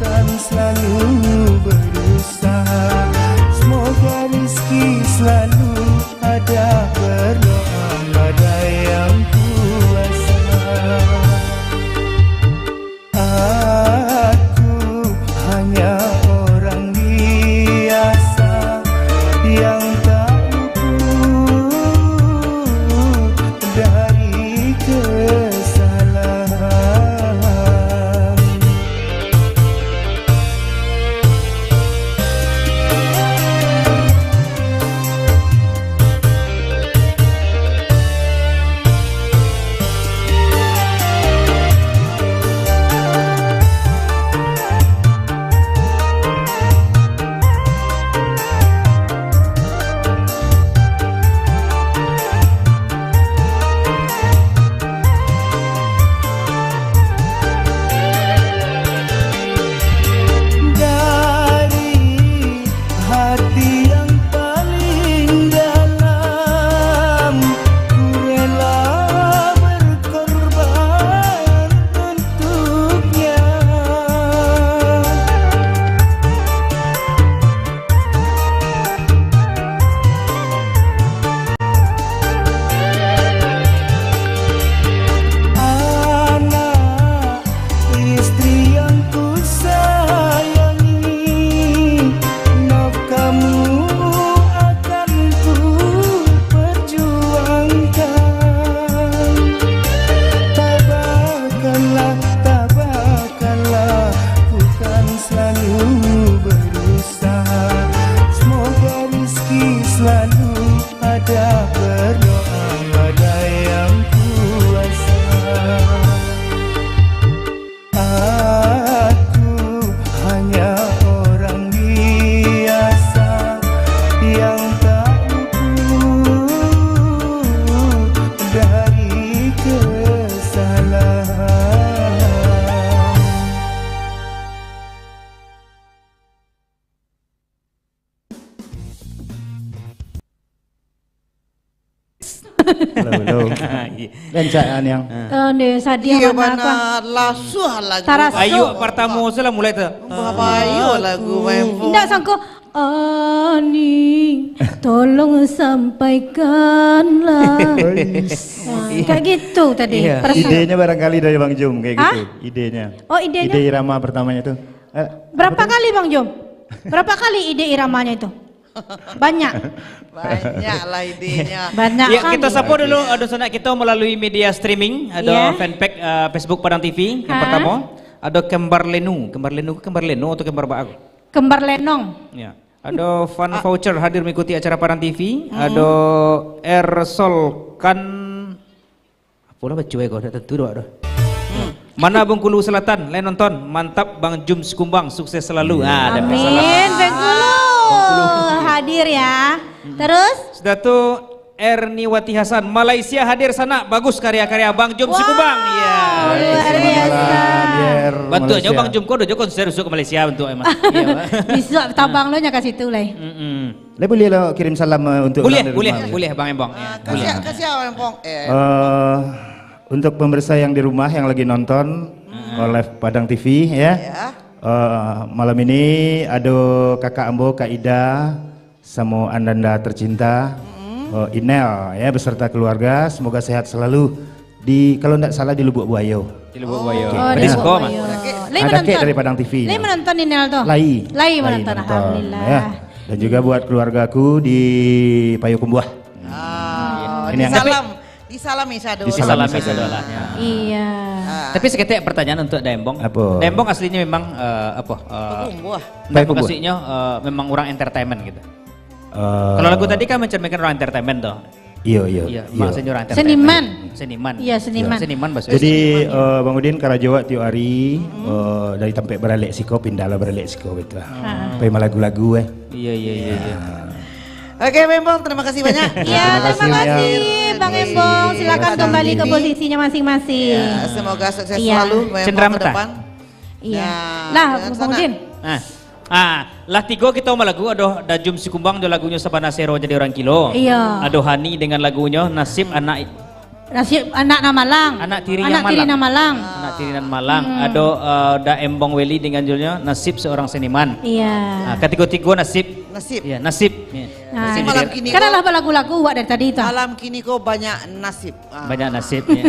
Kan selalu berusaha, semoga rezeki selalu ada, berdoa pada Yang Kuasa. Aku hanya orang biasa yang tak luput dari kesalahan. Dari hati yang paling dalam, ku rela berkorban untuknya. Anak, istri yang ku sayangi, nafkahmu akan ku perjuangkan. Tabahkanlah, tabahkanlah, ku kan selalu berusaha. Semoga rezeki selalu ada, berdoa pada Yang Kuasa. Aku hanya orang biasa yang tak luput dari kesalahan. Halo, halo. Iya. Rancak, Niang. Ah. Oh, ni, sadiah. Iya, bana, bana. Lasuah lagu. Tarasuah. Ayo, partamo salah mulai tu. Babayo lagu main phone. Indak sangko, "Ani, tolong sampaikanlah." Oi. Ah, kayak gitu tadi. Iya. Perasaan. Idenya barangkali dari Bang Jum, kayak gitu. Hah? Idenya. Oh, idenya? Ide irama pertamanya tuh. Eh, berapa kali, Bang Jum? Berapa kali ide iramanya itu? Banyak. Banyak lah idenya. Banyak. Ya, kali. Kita sapa dulu, ado sanak kita melalui media streaming, ado, iya, fanpage, eh, Facebook Padang T V yang, ha, pertama. Ado Kembar Lenu. Kembar Lenu, Kembar Lenu atau Kembar Baak? Kembar Lenong. Ya. Ado fan, ah, voucher hadir mengikuti acara Padang T V. Mm-mm. Ado Ersolkan Apolah baco eh, kau dak tantu doh, doh. Hmm. Mana Bengkulu Selatan, lai nonton? Mantap, Bang Jum Sikumbang, sukses selalu. Ah, dah. Amin, salam. Bengkulu. Bengkulu. Hadir ya. Hmm. Terus? Sudah tu, Erniwati Hasan, Malaysia hadir sanak, bagus karya-karya Bang Jum Sikumbang. Wah, ya, luar biasa. Selamat malam, Yer, Malaysia. Bantuaknyo Bang Jum ko ado jo konser usuk ka Malaysia bantuak emang. Iya, Pak. Bisa tabang lo nya ka situ lai. Mm-mm. Lai buliah lo kirim salam, eh, untuk urang dari rumah, buliah, buliah, Bang Embong. Ah, ya, kasiah, boleh. Kasiah, Bang Embong. Eh. Eh, untuk pemirsa yang di rumah yang lagi nonton, hmm, live Padang T V, ya. Ya. Eh, malam ini ado kakak ambo, Kak Ida, samo Andanda tercinta, hmm, eh, Inel, ya, beserta keluarga. Semoga sehat selalu. Di, kalau ndak salah, di Lubuak Buayo. Di Lubuak Buayo. Oh, oke, di Lubuak Buayo. Nah, dakek dari Padang T V. Lai menonton ni, Nel, tu? Lai. Lai menonton, alhamdulillah. Ya. Dan juga buat keluargaku di Payokumbuah. Ah, ini yang disalam, disalami sado. Disalami sado lah. Ya. Iya. Ah. Tapi saketek pertanyaan untuk Daembong. Apa? Daembong aslinya memang, eh, apa, eh, Payokumbuah. Ndak, maksudnya, eh, memang orang entertainment gitu. Eh, kalau lagu tadi kan mencerminkan orang entertainment tuh. Iyo, iyo, iyo. Maksudnya orang entertainment. Seniman. Seniman. Iya, seniman. Seniman bahasa. Jadi, eh, Bang Udin karajo awak tiok hari, eh, dari tampek baralek siko, pindahlah baralek siko gitu. Ah. Pai malagu-lagu, eh. Iya, iya, iya, iya. Oke, Bang Embong, terima kasih banyak. Iya, terima kasih, Bang Embong. Silakan kembali ke posisinya masing-masing. Iya, semoga sukses selalu, Bang Embong, ke depan. Iya. Lah, Bang Udin. Ah. Ah, lah tigo kito malagu, ado Da Jum Sikumbang jo lagunyo Sabana Sero Jadi Orang Kilo. Iya. Ado Hani dengan lagunyo Nasib Anak I-, Nasib anak nan malang. Anak tiri Anak nan tiri malang. nan malang. Anak tiri nan malang. Hmm. Ado, eh, Da Embong Weli dengan judulnya Nasib Seorang Seniman. Iya. Ah, katigo-tigo nasib. Nasib. Ya, nasib. Ya. Nah, Nasib malam jadi kini kan ko, alah balagu-lagu awak dari tadi tu. Malam kini ko banyak nasib. Ah. Banyak nasib, ya.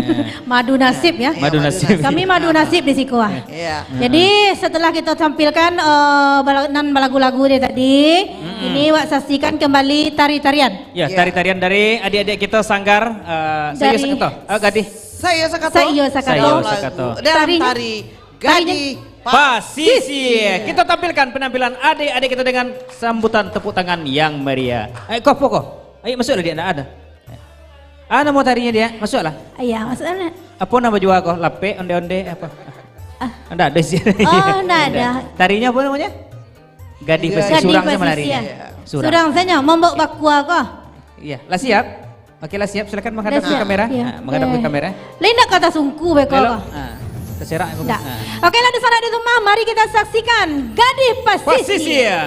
Madu nasib, ya. Madu Ya, madu nasib. nasib. Kami madu nasib di siko, ah. Iya. Jadi, setelah kita tampilkan, eh, bala-, nan balagu-lagu dia tadi, Mm-mm. ini awak saksikan kembali tari-tarian. Ya, Iya. tari-tarian dari adik-adik kita Sanggar, eh, Saiyo Dari Sakato. Eh, Gadih. Saiyo Sakato. Saiyo Sakato. Saiyo Sakato. Dalam Tarinya? tari Tarinya? Gadih Pasisir. Pasisir. Kita tampilkan penampilan adik-adik kita dengan sambutan tepuk tangan yang meriah. Eh, kau apa kau? Ayo, masuklah dia, ndak ada. Ah, namo tarinya dia? Masuklah. Iya, masuklah. Apa nama jua kau? Lapek, onde-onde, apa? Ah. Ndak ada sih. Oh, ndak ada. Tarinya apa namanya? Gadih Gadih Pasisir. Surang saja Pasisir. Menari. Surang. Surang saja, mambaok bakua ko. Iya, lah siap? Oke, lah siap. Silakan menghadap Dah ke siap, kamera. iya. Ah, menghadap ke Eh. kamera. Lain ndak kata sungku beko Belok. ko? Ah, terserak. Ndak. Ah. Oke, lah di sana di rumah, mari kita saksikan Gadih Pasisir. Pasisir.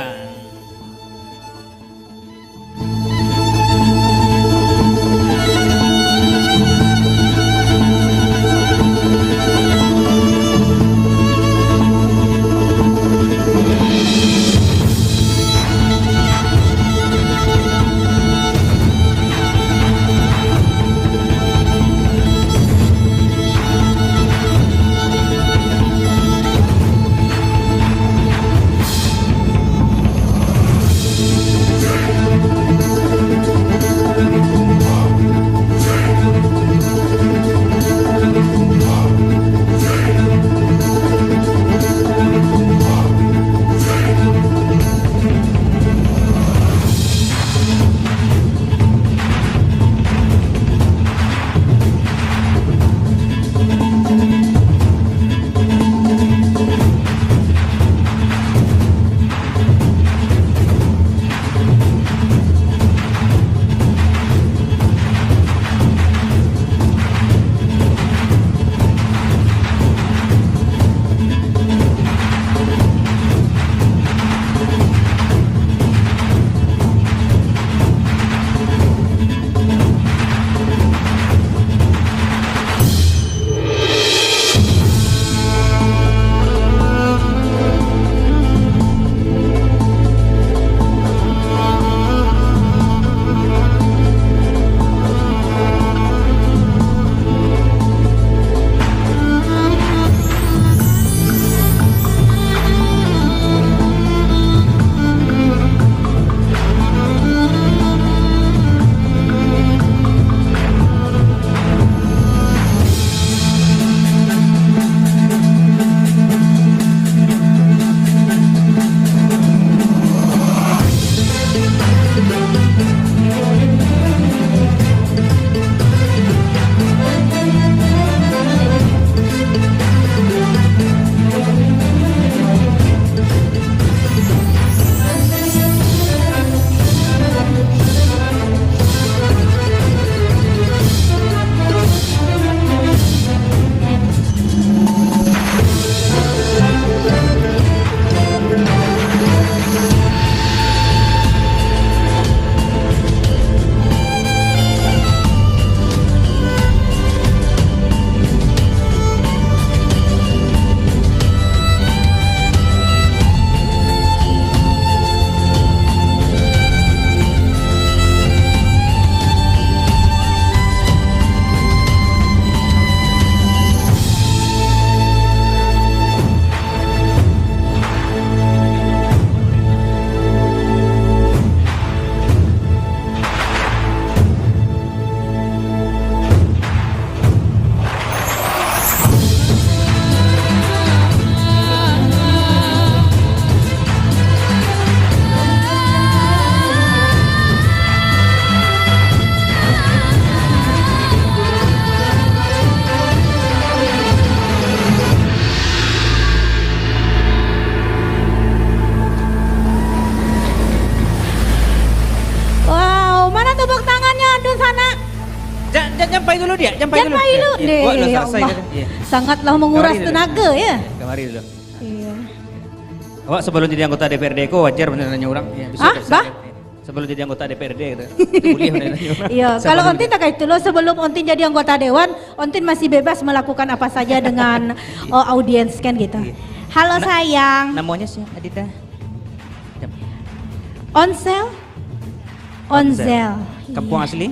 Wow, mana tepuk tangannya, Dun Sanak? Ja-, ja-, jampai dulu dia, jampai dulu. Jampai dulu. Ya, ya. Deh, awak lah ya selesai Allah. Dah. Ya. Sangatlah menguras Kamari dulu. Tenaga, ya. Kamari dulu. Iya. Awak sebelum jadi anggota D P R D ko wajar banyak nanya orang. Ya, bisa Ah, selesai. Bah? Ya. Sebelum jadi anggota D P R D gitu. Itu boleh, boleh nanya. Iya, kalau Ontin tak kayak itu loh, sebelum Ontin jadi anggota dewan, Ontin masih bebas melakukan apa saja dengan, oh, audiens kan gitu. Iya. Halo, Na-, sayang. Namanya siapa, Adita? Siapa? Onsel? Onsel. Onsel. Kampung, iya, asli?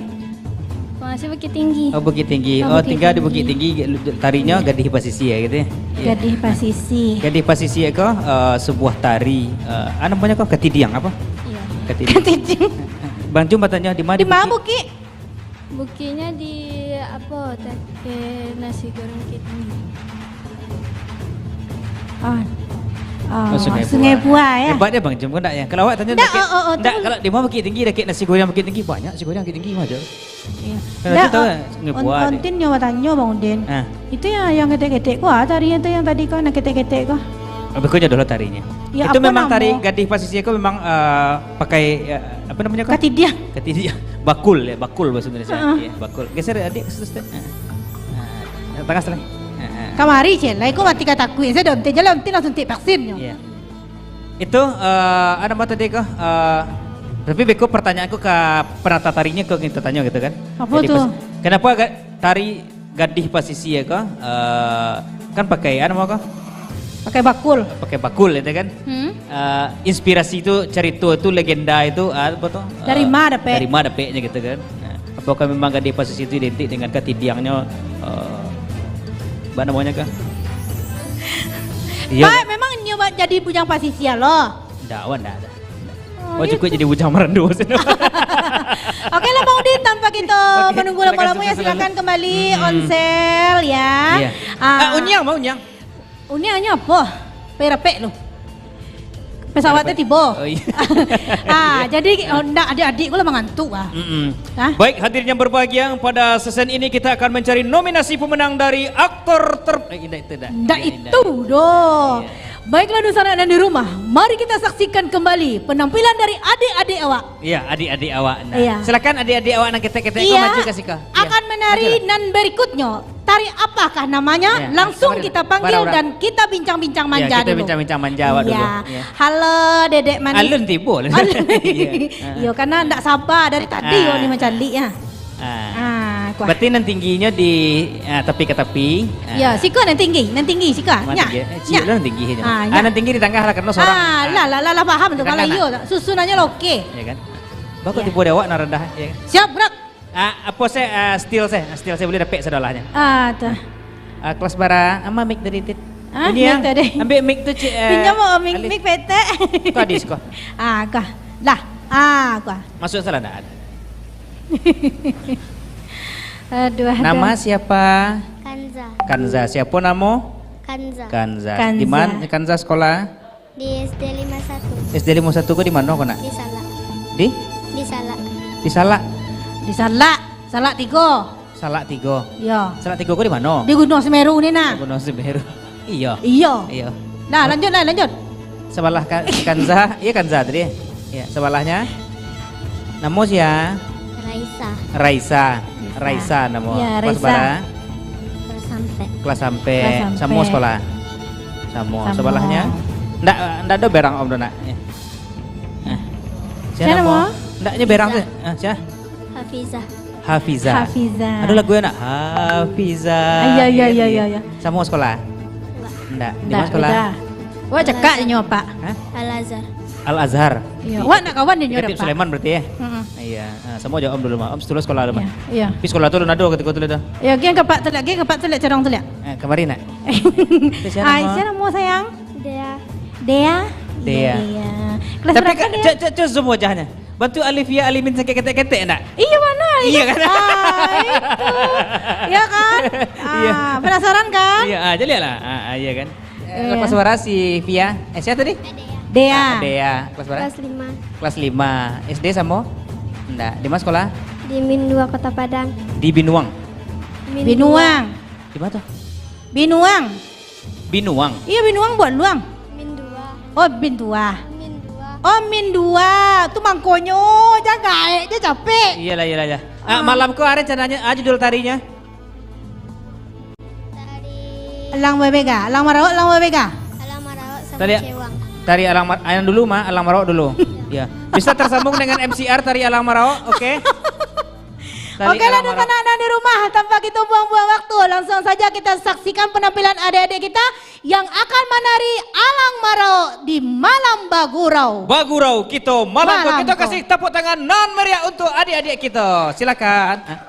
Kampung asli Bukittinggi. Oh, Bukittinggi. Oh, oh, tinggal di Bukittinggi. Bukittinggi, tarinya, iya, Gadih Pasisia gitu ya? Iya. Gadih Pasisia. Gadih Pasisia ko, eh, sebuah tari, eh, ah, namanya ko katidiang apa? Iya. Katidiang. Katidiang. Bang Jum bertanya, di mana? Di mana Bukit? Bukit? Bukitnya di apa, Take nasi goreng Bukittinggi. Ah. Oh, Sungai Buah ya? Hebat dia Bang Jum ko ndak ya? Kalau awak tanya ndak, oh, oh, oh, ndak, kalau di mana Bukittinggi, dakek nasi goreng Bukittinggi, banyak nasi goreng Bukittinggi mah ada. Iya. Kalau ndak, kita tahu, oh, Sungai Buah dia. Ontin nyo batanyo, Bang Udin. Ah. Itu yang, yang ketek-ketek ko, ah, tarinya tu yang tadi ko, nak ketek-ketek ko. Lebih kurang adalah tarinya. Ya, itu apa memang nama? Tari Gadih Pasisia ko memang, eh, pakai, eh, apa namanya ko? Katidiang. Katidiang. Bakul ya, bakul bahasa Indonesia. Heeh. Ya, bakul. Geser adik, geser, geser. Nah, tengah sekali. Nah, nah. Kamari, Cel, lah, iko mati ka takuik. Saya dah ontin jalan, ontin langsung tik vaksin nyo. Iya. Itu, eh, ada apa tadi ko? Eh, tapi beko pertanyaanku ka penata tarinya ko kita tanya gitu kan. Apa tu? Gadih Pas-, kenapa ga-, tari Gadih Pasisia ko, eh, kan pakai, anu, apa ko? Pakai bakul. Pakai bakul, itu kan? Hmm. Eh, inspirasi tu, cerita tu, legenda itu, ah, apa tu? Dari, eh, ma dapek? Dari ma dapeknya gitu kan? Nah, apakah memang Gadih Pasisia itu identik dengan katidiangnyo, eh, apa namanya ko? Iya. Pak, memang nyo ba-, jadi bujang pasisia lo? Ndak, awak ndak, ndak. Oh, cukuik jadi bujang marando. Oke lah, Bang Udin, tanpa kita menunggu lama-lama, ya, silakan kembali onsel, ya. Iya. Ah, Uniang, Bang Uniang. Uniangnyo apa? Pai rapek lu. Pesawatnya tiba. Oh, iya. Ah, jadi, oh, ndak, adik-adik ku lah mangantuk ah. Mm-mm. Hah? Baik, hadirin yang berbahagia, pada sesi ini kita akan mencari nominasi pemenang dari aktor ter-, eh, indak itu dah. Ndak itu doh. Iya. Baiklah, dunsanak nan di rumah, mari kita saksikan kembali penampilan dari adik-adik awak. Iya, adik-adik awak, nah. Iya. Silakan adik-adik awak nan ketek-ketek ko maju ka siko. Iya. Akan menari nan berikutnyo. Tari apakah namanya? Iya, langsung kita panggil dan kita bincang-bincang manja dulu. Iya, kita bincang-bincang manja awak dulu. Iya. Iya. Halo, Dedek Manis. Alun tibo lah. Alun. Iya. Iyo, karena ndak sabar dari tadi awak ni mancaliak, ya. Ah. Ah, kuah. Berarti nan tingginyo di, ah, tapi ka tapi. Ah. Ya, siko nan tinggi, nan tinggi siko. Nya. Tinggi. Eh, ciek lah nan tinggi je. Ah, nya. Ah, nan tinggi di tangah lah, karena sorang. Ah, lah, lah, lah, lah, paham tu. Kalau iyo, susunannyo lah oke. Ya kan? Bako tibo di awak nan randah, ya kan? Siap, gerak. Ah, apa se, ah, style se? Style se boleh dapek sadolahnyo. Ah, tu. Ah, kelas bara, ama mic dari tit. Ah, ini mic yang tadi. Ambil mic tu, Cik, eh, pinjam mo mic, Alif. Mic petek. Kau di siko. Ah, kau. Lah. Ah, kau. Masuk salah ndak? Aduh, aduh. Nama siapa? Kanza. Kanza. Siapa namo? Kanza. Kanza. Kanza. Di mana Kanza sekolah? Di S D lima satu. S D lima satu ko di mano ko, Nak? Di Salak. Di? Di Salak. Di Salak? Di Salak. Salak tigo. Salak tigo. Iyo. Salak tigo ko di mano? Di Gunung Semeru ni, nah. Gunung Semeru. Iyo. Iyo. Iyo. Nah, lanjut, nah, lanjut. Sebelah Ka-, Kanza, iya Kanza tadi. Iya, sebelahnya. Namo sia? Raisa. Raisa. Raisa. Raisa namo. Iya, kelas Raisa. Bara? Kelas sampai. Kelas sampai. Kelas sampai. Samo sekolah? Samo. Samo. Sebelahnya? Ndak, ndak ado berang om tu, Nak. Ya. Nah. Sia namo? Ndak, nyo berang tu. Ah, sia? Hafizah. Hafizah. Hafizah. Ado lagu ndak? Hafizah. Ah, iya, iya, iya, iya, iya. Samo sekolah? Enggak. Enggak. Di mana sekolah? Beda. Wak cakak nyo, Pak. Hah? Al-Azhar. Al-Azhar. Iya. Wak nak kawan nyo, Pak. Khatib Sulaiman berarti, ya? Heeh. Iya. Ah, samo jo om dulu mah. Om dulu sekolah dulu mah. Iya, iya. Tapi sekolah tu alun ado ketika tu dah. Ya, gen kapak tu lagi, kapak tu lagi, carang tu lagi. Eh, kamari nak? Itu sia namo? Ai, sia namo, sayang? Dea. Dea? Dea. Iya, Dea. Kelas berapa, Dea? Tapi cek, cek, cek zoom wajahnya. Bantu Alif ya Alimin sakit ketek-ketek ndak? Iya, mana? Iya, kan? Ah, itu. Iya, kan? Iya. Ah, penasaran, kan? Iya, ah, jadi lah. Ah, ah, iya, kan? Eh, kelas bara si Via? Eh, siapa tadi? Dea. Dea. Ah, Dea. Kelas bara? Kelas lima. Kelas lima. S D samo? Ndak. Di mana sekolah? Di Min dua Kota Padang. Di Binuang. Min dua. Binuang. Di mana tuh? Binuang. Binuang. Iya, Binuang buat luang. Min dua. Oh, Bin dua. Min dua. Oh, Min dua. Tu mangkonyo, jan gaek, jan capek. Iyalah, iyalah, ya. Ah, ah. Malam ko hari rencananya, ah, judul tarinya? Tari Alang Babega, Alang Marauk, Alang Babega. Alang Marauk sama Cewang. Tari Alang Mar-, yang dulu mah, Alang Marauk dulu. Ya. Bisa tersambung dengan M C R Tari Alang Maraok, oke? Tari Oke lah, Alang Maraok. Dunsanak nan di rumah, tanpa kita buang-buang waktu, langsung saja kita saksikan penampilan adik-adik kita yang akan menari Alang Maraok di malam bagurau. Bagurau kito malam ko. Malam Kita ko. Kasih tepuk tangan nan meriah untuk adik-adik kita. Silakan.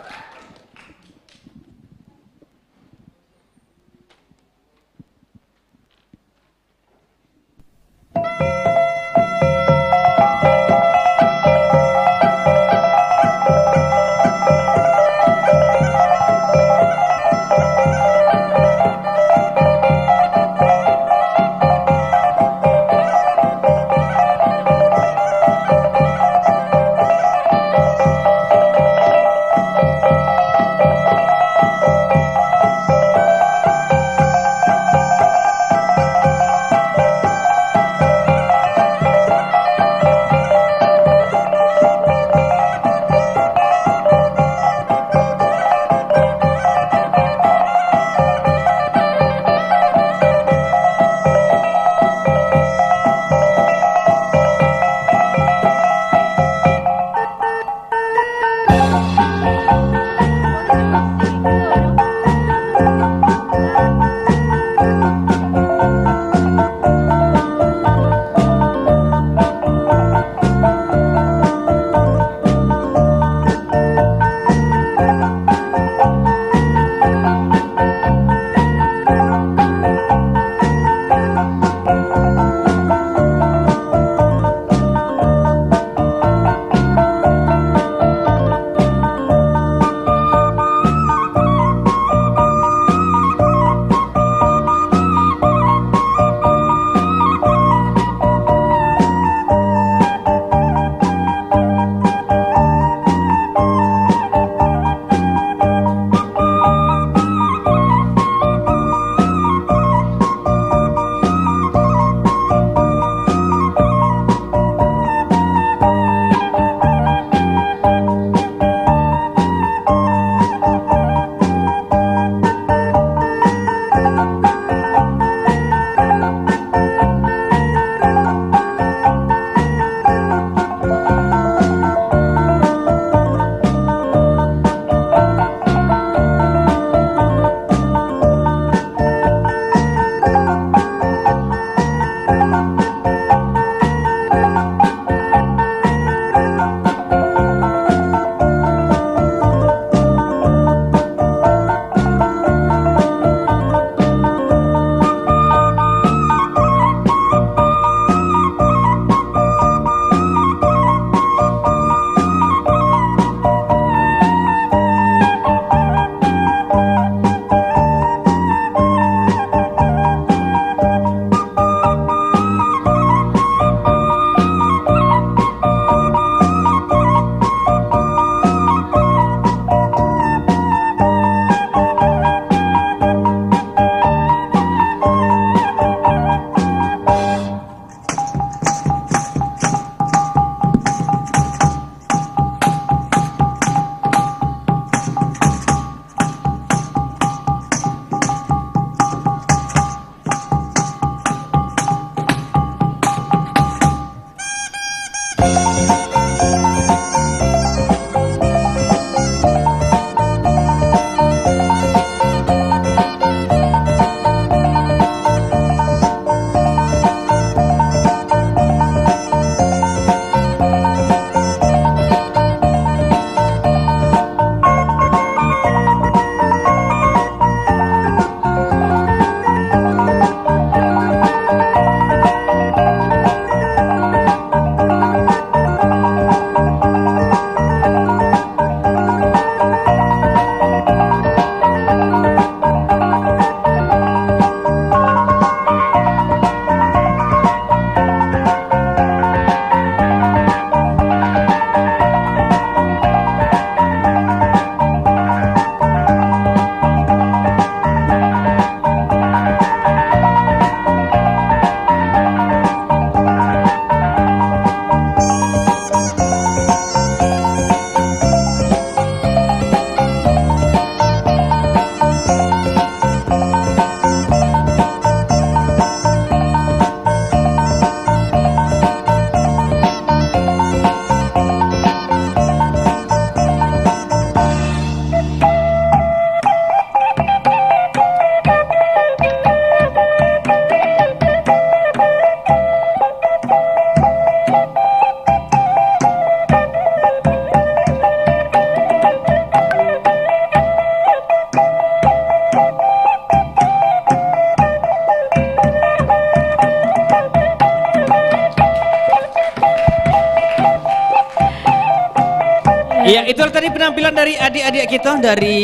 Iya, itu tadi penampilan dari adik-adik kita dari,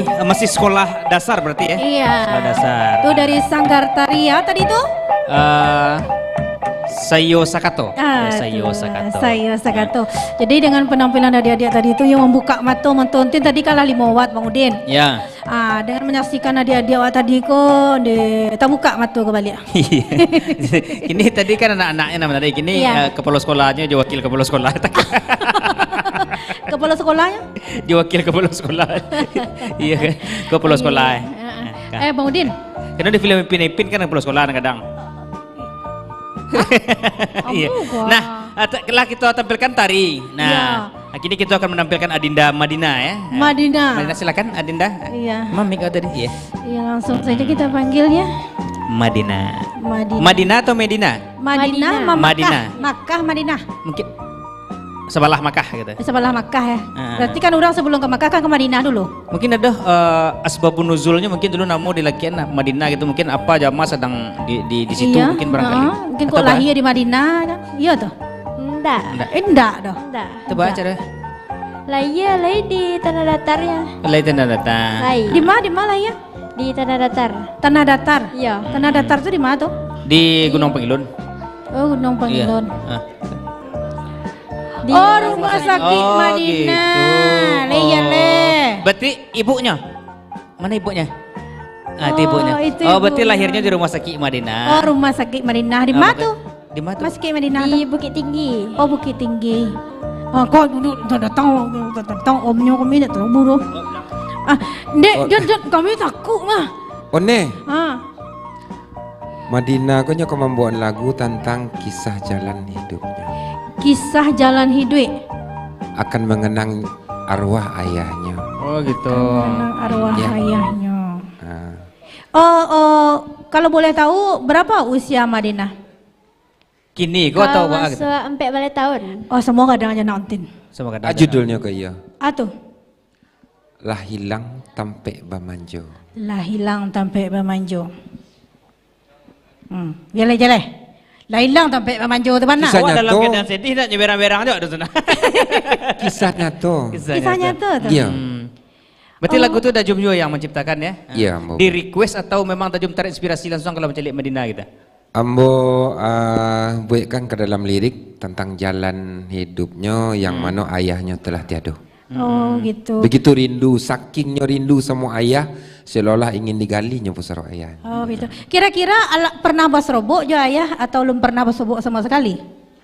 eh, masih sekolah dasar berarti ya? Iya. Sekolah dasar. Itu dari Sanggar Tari ya tadi tu? Eh, Sayo Sakato. Ah, Ya, Sayo tu, Sakato. Sayo Sakato. Jadi dengan penampilan adik-adik tadi tu yang membuka mata menonton tadi kalah lima watt Bang Udin. Ya. Ah, dengan menyaksikan adik-adik awak tadi ko, deh, tabuka mato ka baliak. Iya. Kini tadi kan anak-anaknya nama tadi. Kini, Iya. eh, kepala sekolahnya jo wakil kepala sekolah. Kepala sekolahnya? Jo wakil kepala sekolah. Iya kan? Kepala Iya. sekolah. Heeh. Nah, kan. Eh, Bang Udin. Kena di film Ipin Ipin kan kepala sekolah kadang. Iya. Ampun, gua. Nah, ah, ta-, lah kita tampilkan tari. Nah, Iya. kini kita akan menampilkan Adinda Madinah, ya. Madinah. Madinah, silakan, Adinda. Iya. Mamik kau tadi, iya. Iya, langsung saja kita panggil, ya. Madinah. Madinah. Madinah atau Medina? Madinah, Madinah. Ma-, Makkah. Madinah. Makkah, Madinah. Mungkin sebelah Makkah gitu. Sebelah Makkah, ya. Ah. Berarti kan orang sebelum ke Makkah kan ke Madinah dulu. Mungkin ada, eh, asbabun nuzulnya, mungkin dulu namo dilakian Madinah gitu. Mungkin apa jama sedang di, di, di situ Iya, mungkin barangkali. heeh. Mungkin Atau kok bah- lahir di Madinah kan? Iya tuh. Ndak. Ndak. Eh, ndak doh. Ndak. Coba Ndak. aja deh. Lahir, lahir di Tanah Datar ya. Lahir Tanah Datar. Lahir. Di mana, di mana lahir? Di Tanah Datar. Tanah Datar. Iya. Tanah Datar tuh di mana tuh? Di Gunung Pangilun. Oh, Gunung Iya. Pangilun. Ah. Di Oh, rumah sakit Oh, Madinah. gitu. Lah, iya, Oh. leh. Berarti ibunya? Mana ibunya? Ah, itu Oh, ibunya. itu Oh, berarti ibunya. lahirnya di rumah sakit Madinah. Oh, rumah sakit Madinah. Di Ah, mana betul. tuh? Di mana tuh? Rumah sakit Madinah Di tuh. Bukit Tinggi. Oh, Bukit Tinggi. Ah, kau dulu dah datang, dah datang omnya kami nak tahu tu. Ah, Dek, Oh. Jun, Jun, kami takut mah. One. Ah. Madinah ko nyo ka mambuek lagu tantang kisah jalan hidupnya. Kisah jalan hidup. Akan mengenang arwah ayahnyo. Oh, gitu. Mengenang arwah Ya. ayahnyo. Ah. Oh, oh, kalau boleh tahu, berapa usia Madinah? Kini ko atau Kalau awak gitu? masa ampek baleh tahun. Oh, semua kadang aja nak ontin. Semua kadang Ah, aja nak. judulnyo ko iyo. Ah, tu. Lah hilang tampek bamanjo. Lah hilang tampek bamanjo. Hmm, jaleh, jaleh. Lah hilang tampek bamanjo tu bana. Kisah Awak dalam nyato. keadaan sedih nak nyeberang-berang je awak tu sana. Kisah nyato. Kisah Kisah nyato. nyato tu. Iya. Hmm. Berarti Oh. lagu tu Dajum Yo yang menciptakan ya? Iya, ambo. Di request atau memang Dajum terinspirasi langsung kalau mencari Madinah gitu? Ambo, ah, buekkan ka dalam lirik tantang jalan hidupnyo yang Hmm. mano ayahnyo telah tiado. Oh, Hmm. gitu. Begitu rindu, sakingnyo rindu samo ayah, seolah-olah ingin digalinyo pusaro ayah. Oh, gitu. Kira-kira ala-, pernah basorobok jo ayah atau lum pernah basorobok sama sekali?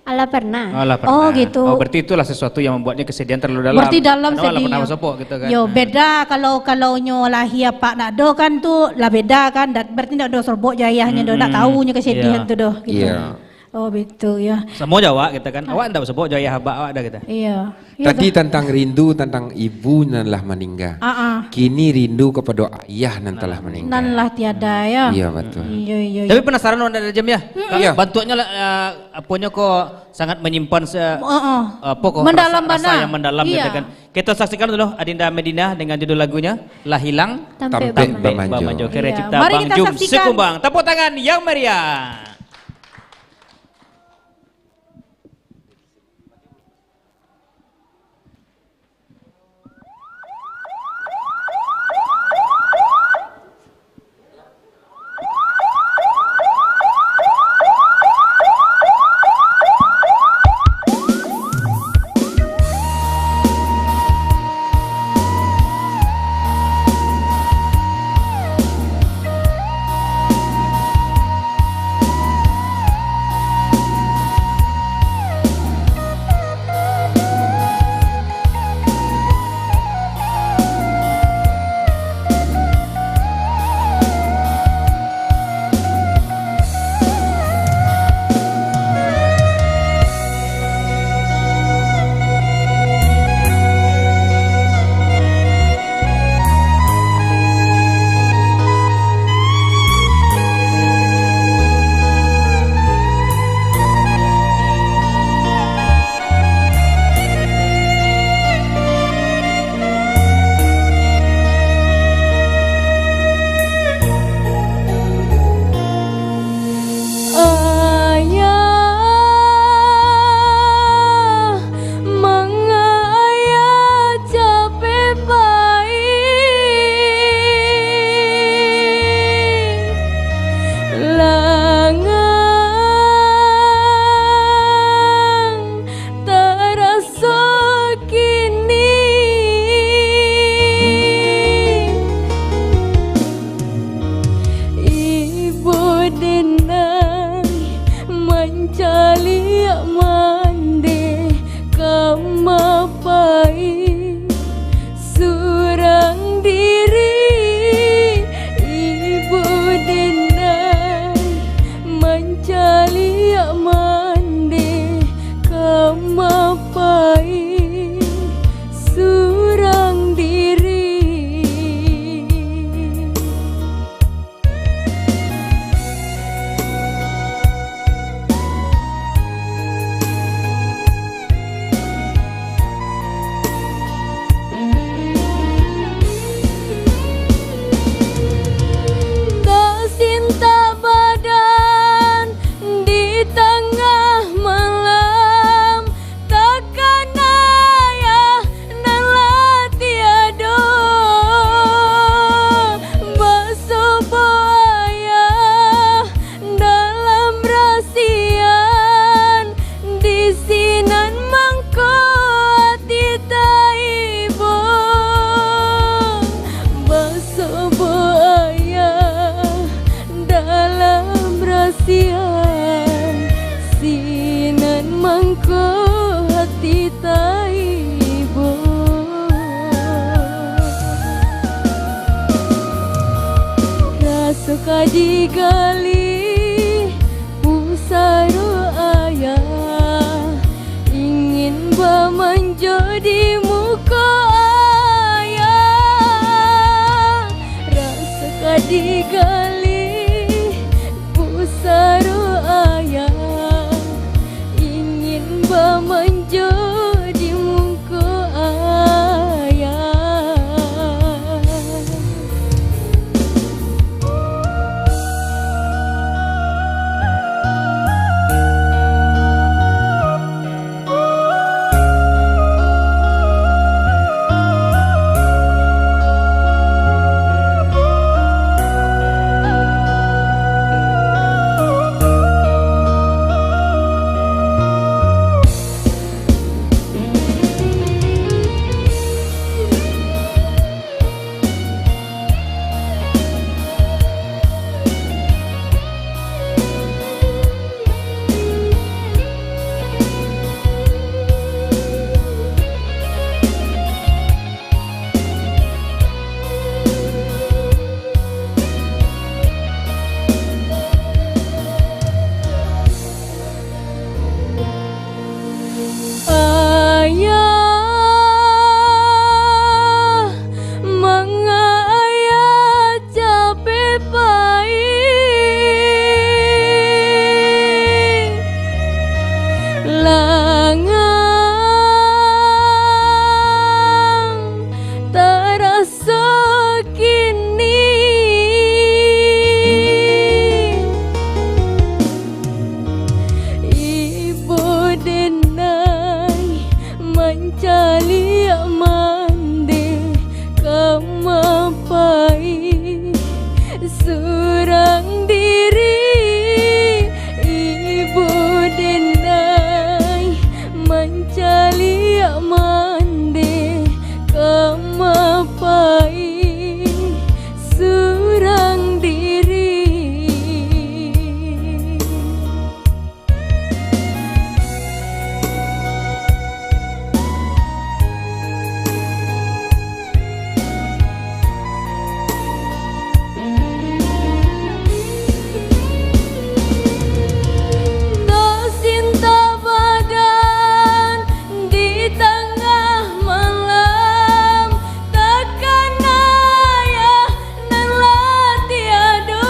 Alah pernah. Alah pernah. Oh, gitu. Oh, berarti itulah sesuatu yang membuatnya kesedihan terlalu dalam. Berarti dalam Karena alah sedih pernah nyo. basorobok gitu kan. Yo, Hmm. beda kalau, kalau nyo lahia apak ndak ado kan tu, lah beda kan. Dat-, berarti ndak ado sorobok jo ayahnyo doh, ndak Mm-mm. tahu nyo kesedihan Iya. tu doh, gitu. Iya. Oh, betul, ya. Samo jo awak gitu kan. Awak ndak basorobok jo ayah abak awak dah gitu. Iya. Iya Tadi tu. tantang rindu, tantang ibu nan lah maningga. Ah, ah. Kini rindu kapado ayah nan telah maningga. Nan lah tiada, ya. Iya, betul. Iya, iya, Tapi iya. penasaran awak ndak ada jam ya? Mm-mm. Ka-, Iya. bantuaknyo lah, eh, aponyo ko sangat menyimpan se-, Oh, oh. apo ko, Mendalam rasa, rasa bana. yang mendalam Iya. gitu kan. Kita saksikan dulu Adinda Medina dengan judul lagunya Lah Hilang Tampek Tampek Bamanjo. Bamanjo. Karya Iya. cipta Mari Bang kita Jum saksikan. Sikumbang. Tepuk tangan yang meriah. Ko hati taibo, raso ka digali pusaro ayah, ingin bamanjo di muko ayah, raso ka digali pusaro ayah, ingin bamanjo di muko ayah. Ayah, manga ayah capek pai? Langang taraso kini. Ibo denai mancaliak mandeh ka ma pai surang diri. Ibo denai mancaliak mandeh ka ma pai surang diri. Tasinta badan di tangah malam, takana ayah nan lah tiado.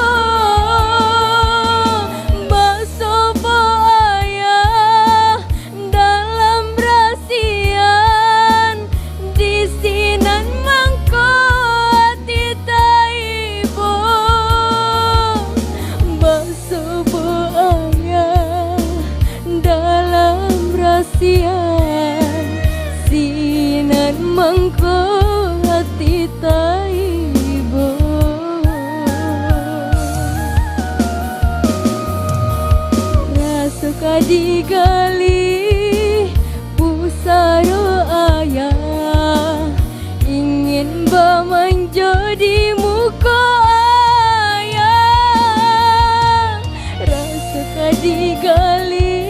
Basobok ayah dalam rasian, di sinan mangko ati taibo. Basobok ayah dalam rasian, sinan mangko ati taibo. Raso ka digali pusaro ayah, ingin bamanjo di muko ayah. Raso ka digali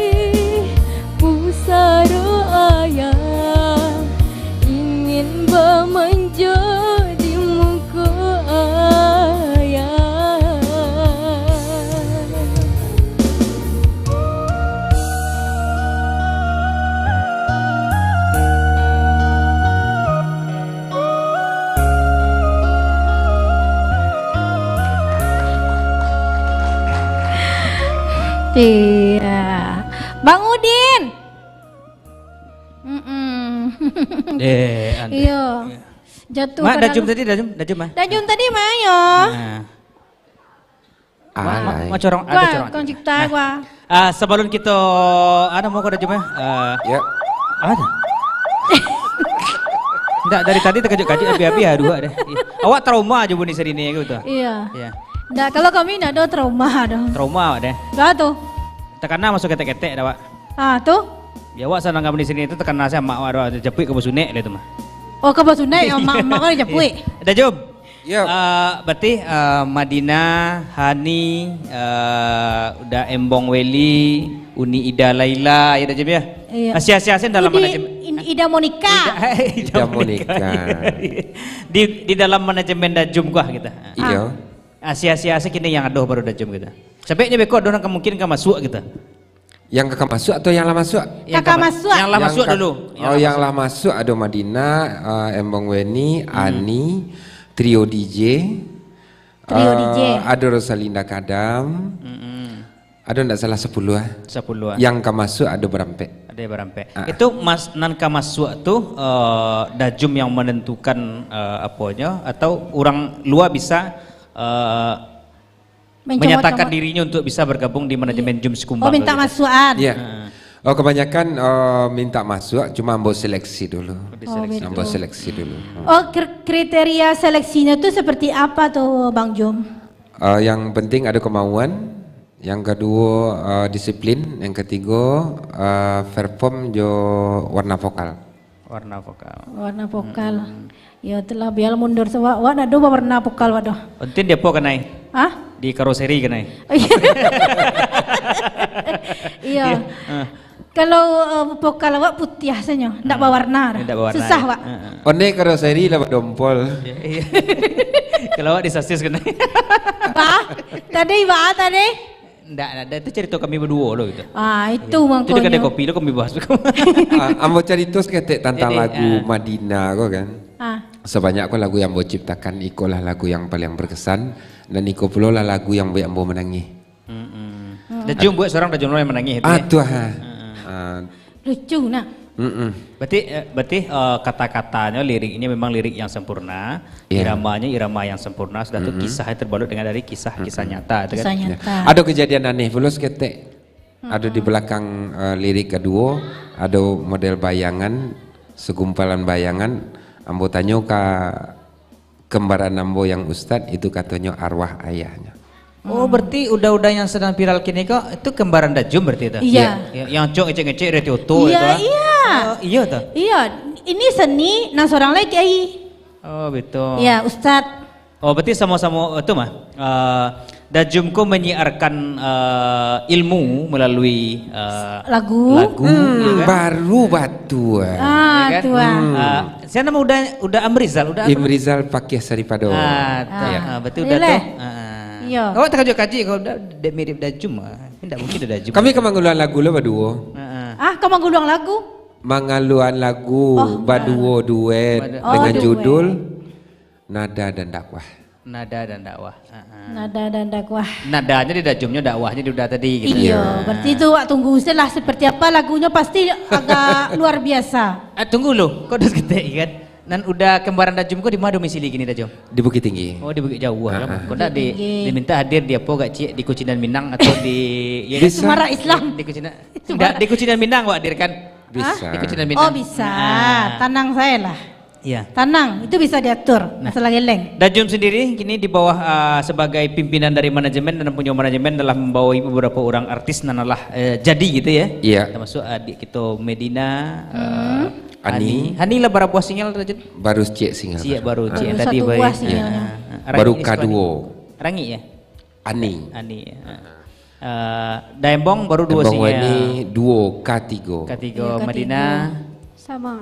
pusaro ayah, ingin bamanjo di muko ayah. Iya. Bang Udin. Mm-mm. Eh, Andre. Iyo. Jatuh. Mak, pada Dajum lu. Tadi, Dajum, Dajum, ah. Dajum tadi main, yo. Nah. Mak, mak, alai. Mak corong, ada corong. Kau cipta gua. Ah, sebelum kita, ada mau kau Dajum, ah? Eh, ya. Ada. Ndak, dari tadi terkejut-kejut, habis-habis, aduh, deh. Awak trauma aja, Buni, sering ni, gitu. Iya. Iya. Ndak, kalau kami ndak ada trauma, dong. Trauma, awak, deh. Ndak tuh. Terkena masuk ketek-ketek, dah, Wak. Ah, tu? Ya, awak sanang kami di sini tu terkenal sama awak doang, japuik ka basunek lah tu mah. Oh, ka basunek, ya, mak, mak kau japuik? Iya. Dah, jom. Yo. Ah, berarti, ah, Madinah, Hani, ah, udah Embong Weli, Uni Ida Laila, ya dah, Jim, ya? Iya. Asia-asia sen dalam Udi, manajemen. In-, Ida Monica. Ida, Ida Ida Monica. Monica. Di, di dalam manajemen Dajum kah kita? Iyo. Ah. Asia-asia sen kini yang adoh baru Dajum kita. Sampai ni beko adoh nan ka mungkin ka masuk kita. Yang ka masuk atau yang lah masuk? Yang Ka ka ma-, masuk. Yang lah Yang masuk ka-, dulu. Yang oh, lah yang masuk. Lah masuk ado Madinah, uh, Embong Weni, Hmm. Ani, Trio D J, Trio uh, D J. Ado Rosalinda Kadam. Mm-mm. Ado ndak salah sepuluh ah. Sepuluh ah. Yang ka masuk ado barampek. Ado barampek. Ah. Itu mas-, nan ka masuk tu, uh, Dajum yang menentukan, uh, aponyo, atau urang lua bisa, uh, Mencomot-comot. Menyatakan dirinya untuk bisa bergabung di manajemen Jum Sikumbang. Oh, minta tu, gitu. Masukan. Ya. Ha. Oh, kebanyakan, eh, minta masuk, cuma ambo seleksi dulu. Oh, diseleksi dulu. Ambo seleksi dulu. Hmm. Oh, kri-, kriteria seleksinya tu seperti apa tu, Bang Jum? Eh, yang penting ada kemauan, yang kedua, eh, disiplin, yang ketiga, eh, perform jo warna vokal. Warna vokal. Warna vokal. Hmm. Ya, itulah, biar mundur se-, wak, wak ndak ado bawarna vokal, wak doh. Entin di apo kanai? Hah? Di karoseri kanai? Oh, iya. Iya. Iya. Ah. Kalau, eh, vokal awak putiah sajo, ndak Hmm. bawarna dah. Ndak bawarna, susah, ya. Wak. Ah, ah. One karoseri lah badompol. Iya, iya. Kalau awak di sasis kanai. Bah, tadi, bah, tadi. Ndak, ndak, itu carito kami baduo lo gitu. Ah, itu Iya. Itu di mangkonyo. Kadai kopi lo kami bahas. Ah, ambo carito saketek tantang Jadi, lagu ah. Madinah ko kan. Ah. Sabanyak ko lagu yang ambo ciptakan, iko lah lagu yang paling berkesan, dan iko pulo lah lagu yang buek ambo manangih. Mm-mm. Hmm. Dajum buek surang, Dajum lo yang manangih tu, Ah, ya? Tu, ha. Mm-mm. Ah, Lucu nah. Mm-mm. Berarti, eh, berarti, eh, kata-katanyo, liriknyo memang lirik yang sempurna, Iya. iramanyo irama yang sempurna, sudah tu Mm-mm. kisahnya terbalut dengan dari kisah-kisah Mm-mm. nyata, tu kan? Kisah Ya. nyata. Ado kejadian aneh pulo saketek. Ado di Mm-mm. belakang, eh, lirik kaduo, ado model bayangan, segumpalan bayangan, ambo tanyo ka kembaran ambo yang ustad, itu katonyo arwah ayahnyo. Oh, Hmm. berarti uda-uda yang sedang viral kini ko, itu kembaran Dajum berarti itu? Iya. Ya, yang cok ngecek-ngecek dari Tioto Iya, itu, ah. iya. Oh, iya tu? Iya, ini seni, nan sorang lai kiai. Oh, betul. Iya, ustad. Oh, berarti sama-sama, itu mah. Eh, Dajum ko menyiarkan, eh, ilmu melalui, eh, Lagu. lagu, Hmm. ya kan? Baru batu, eh. Ah, Ya kan? tu, ah. Hmm. Ah, siapa nama uda, uda Amrizal, uda apa nama? Imrizal Pakih Saripado. Ah, tu. Ah. Ah, betul uda Boleh. tu. Ah. Iya. Awak terkejut kaji kalau uda dek mirip Dajum, ah. Ndak mungkin uda Dajum. Kami ka mangaluan lagu lo baduo. Ah, ah. Ah, ka mangaluan lagu? Mangaluan lagu Oh. baduo duet Badu-, Oh, dengan duet. judul Nada dan Dakwah. Nada dan Dakwah. Ah, ah. Nada dan Dakwah. Nadanya di Dajumnyo, dakwahnyo di uda tadi gitu. Iyo, Ah. berarti tu awak tunggu sajolah seperti apa lagunyo, pasti agak luar biasa. Ah, tunggu lo, kok dah saketek kan? Nan uda kembaran Dajum ko di ma domisili kini, Dajum? Di Bukittinggi. Oh, di Bukit jauh, Ah, kan? ah. Kok ndak di, Bukittinggi. diminta hadir di apo gak ciek, di Kucindan Minang atau di, ya kan? Bisa. Semarak Islam. Di Kucindan, Semarak. ndak, di Kucindan Minang awak hadir kan? Bisa. Di Kucindan Minang. Oh, bisa. Ah. Tanang sajolah. Iya. Tanang, itu bisa diatur, Nah. masalah geleng. Dajum sendiri kini di bawah, ah, sebagai pimpinan dari manajemen dan punyo manajemen telah membawahi beberapa orang artis nan alah, eh, jadi gitu ya. Iya. Termasuk adik kito Medina, Hmm. eh, Ani. Ani. Ani lah bara buah single tu, Jun? Baru ciek single Ciek baru. baru, ciek Baru tadi satu baru. buah single. Ah, ah. Baru Rangik kaduo. Rangik ya? Ani. Ani ya. Ah. Eh, Daembong baru duo Embong single. Weni duo, katigo. Katigo, Iya, Madinah. katigo. Sama.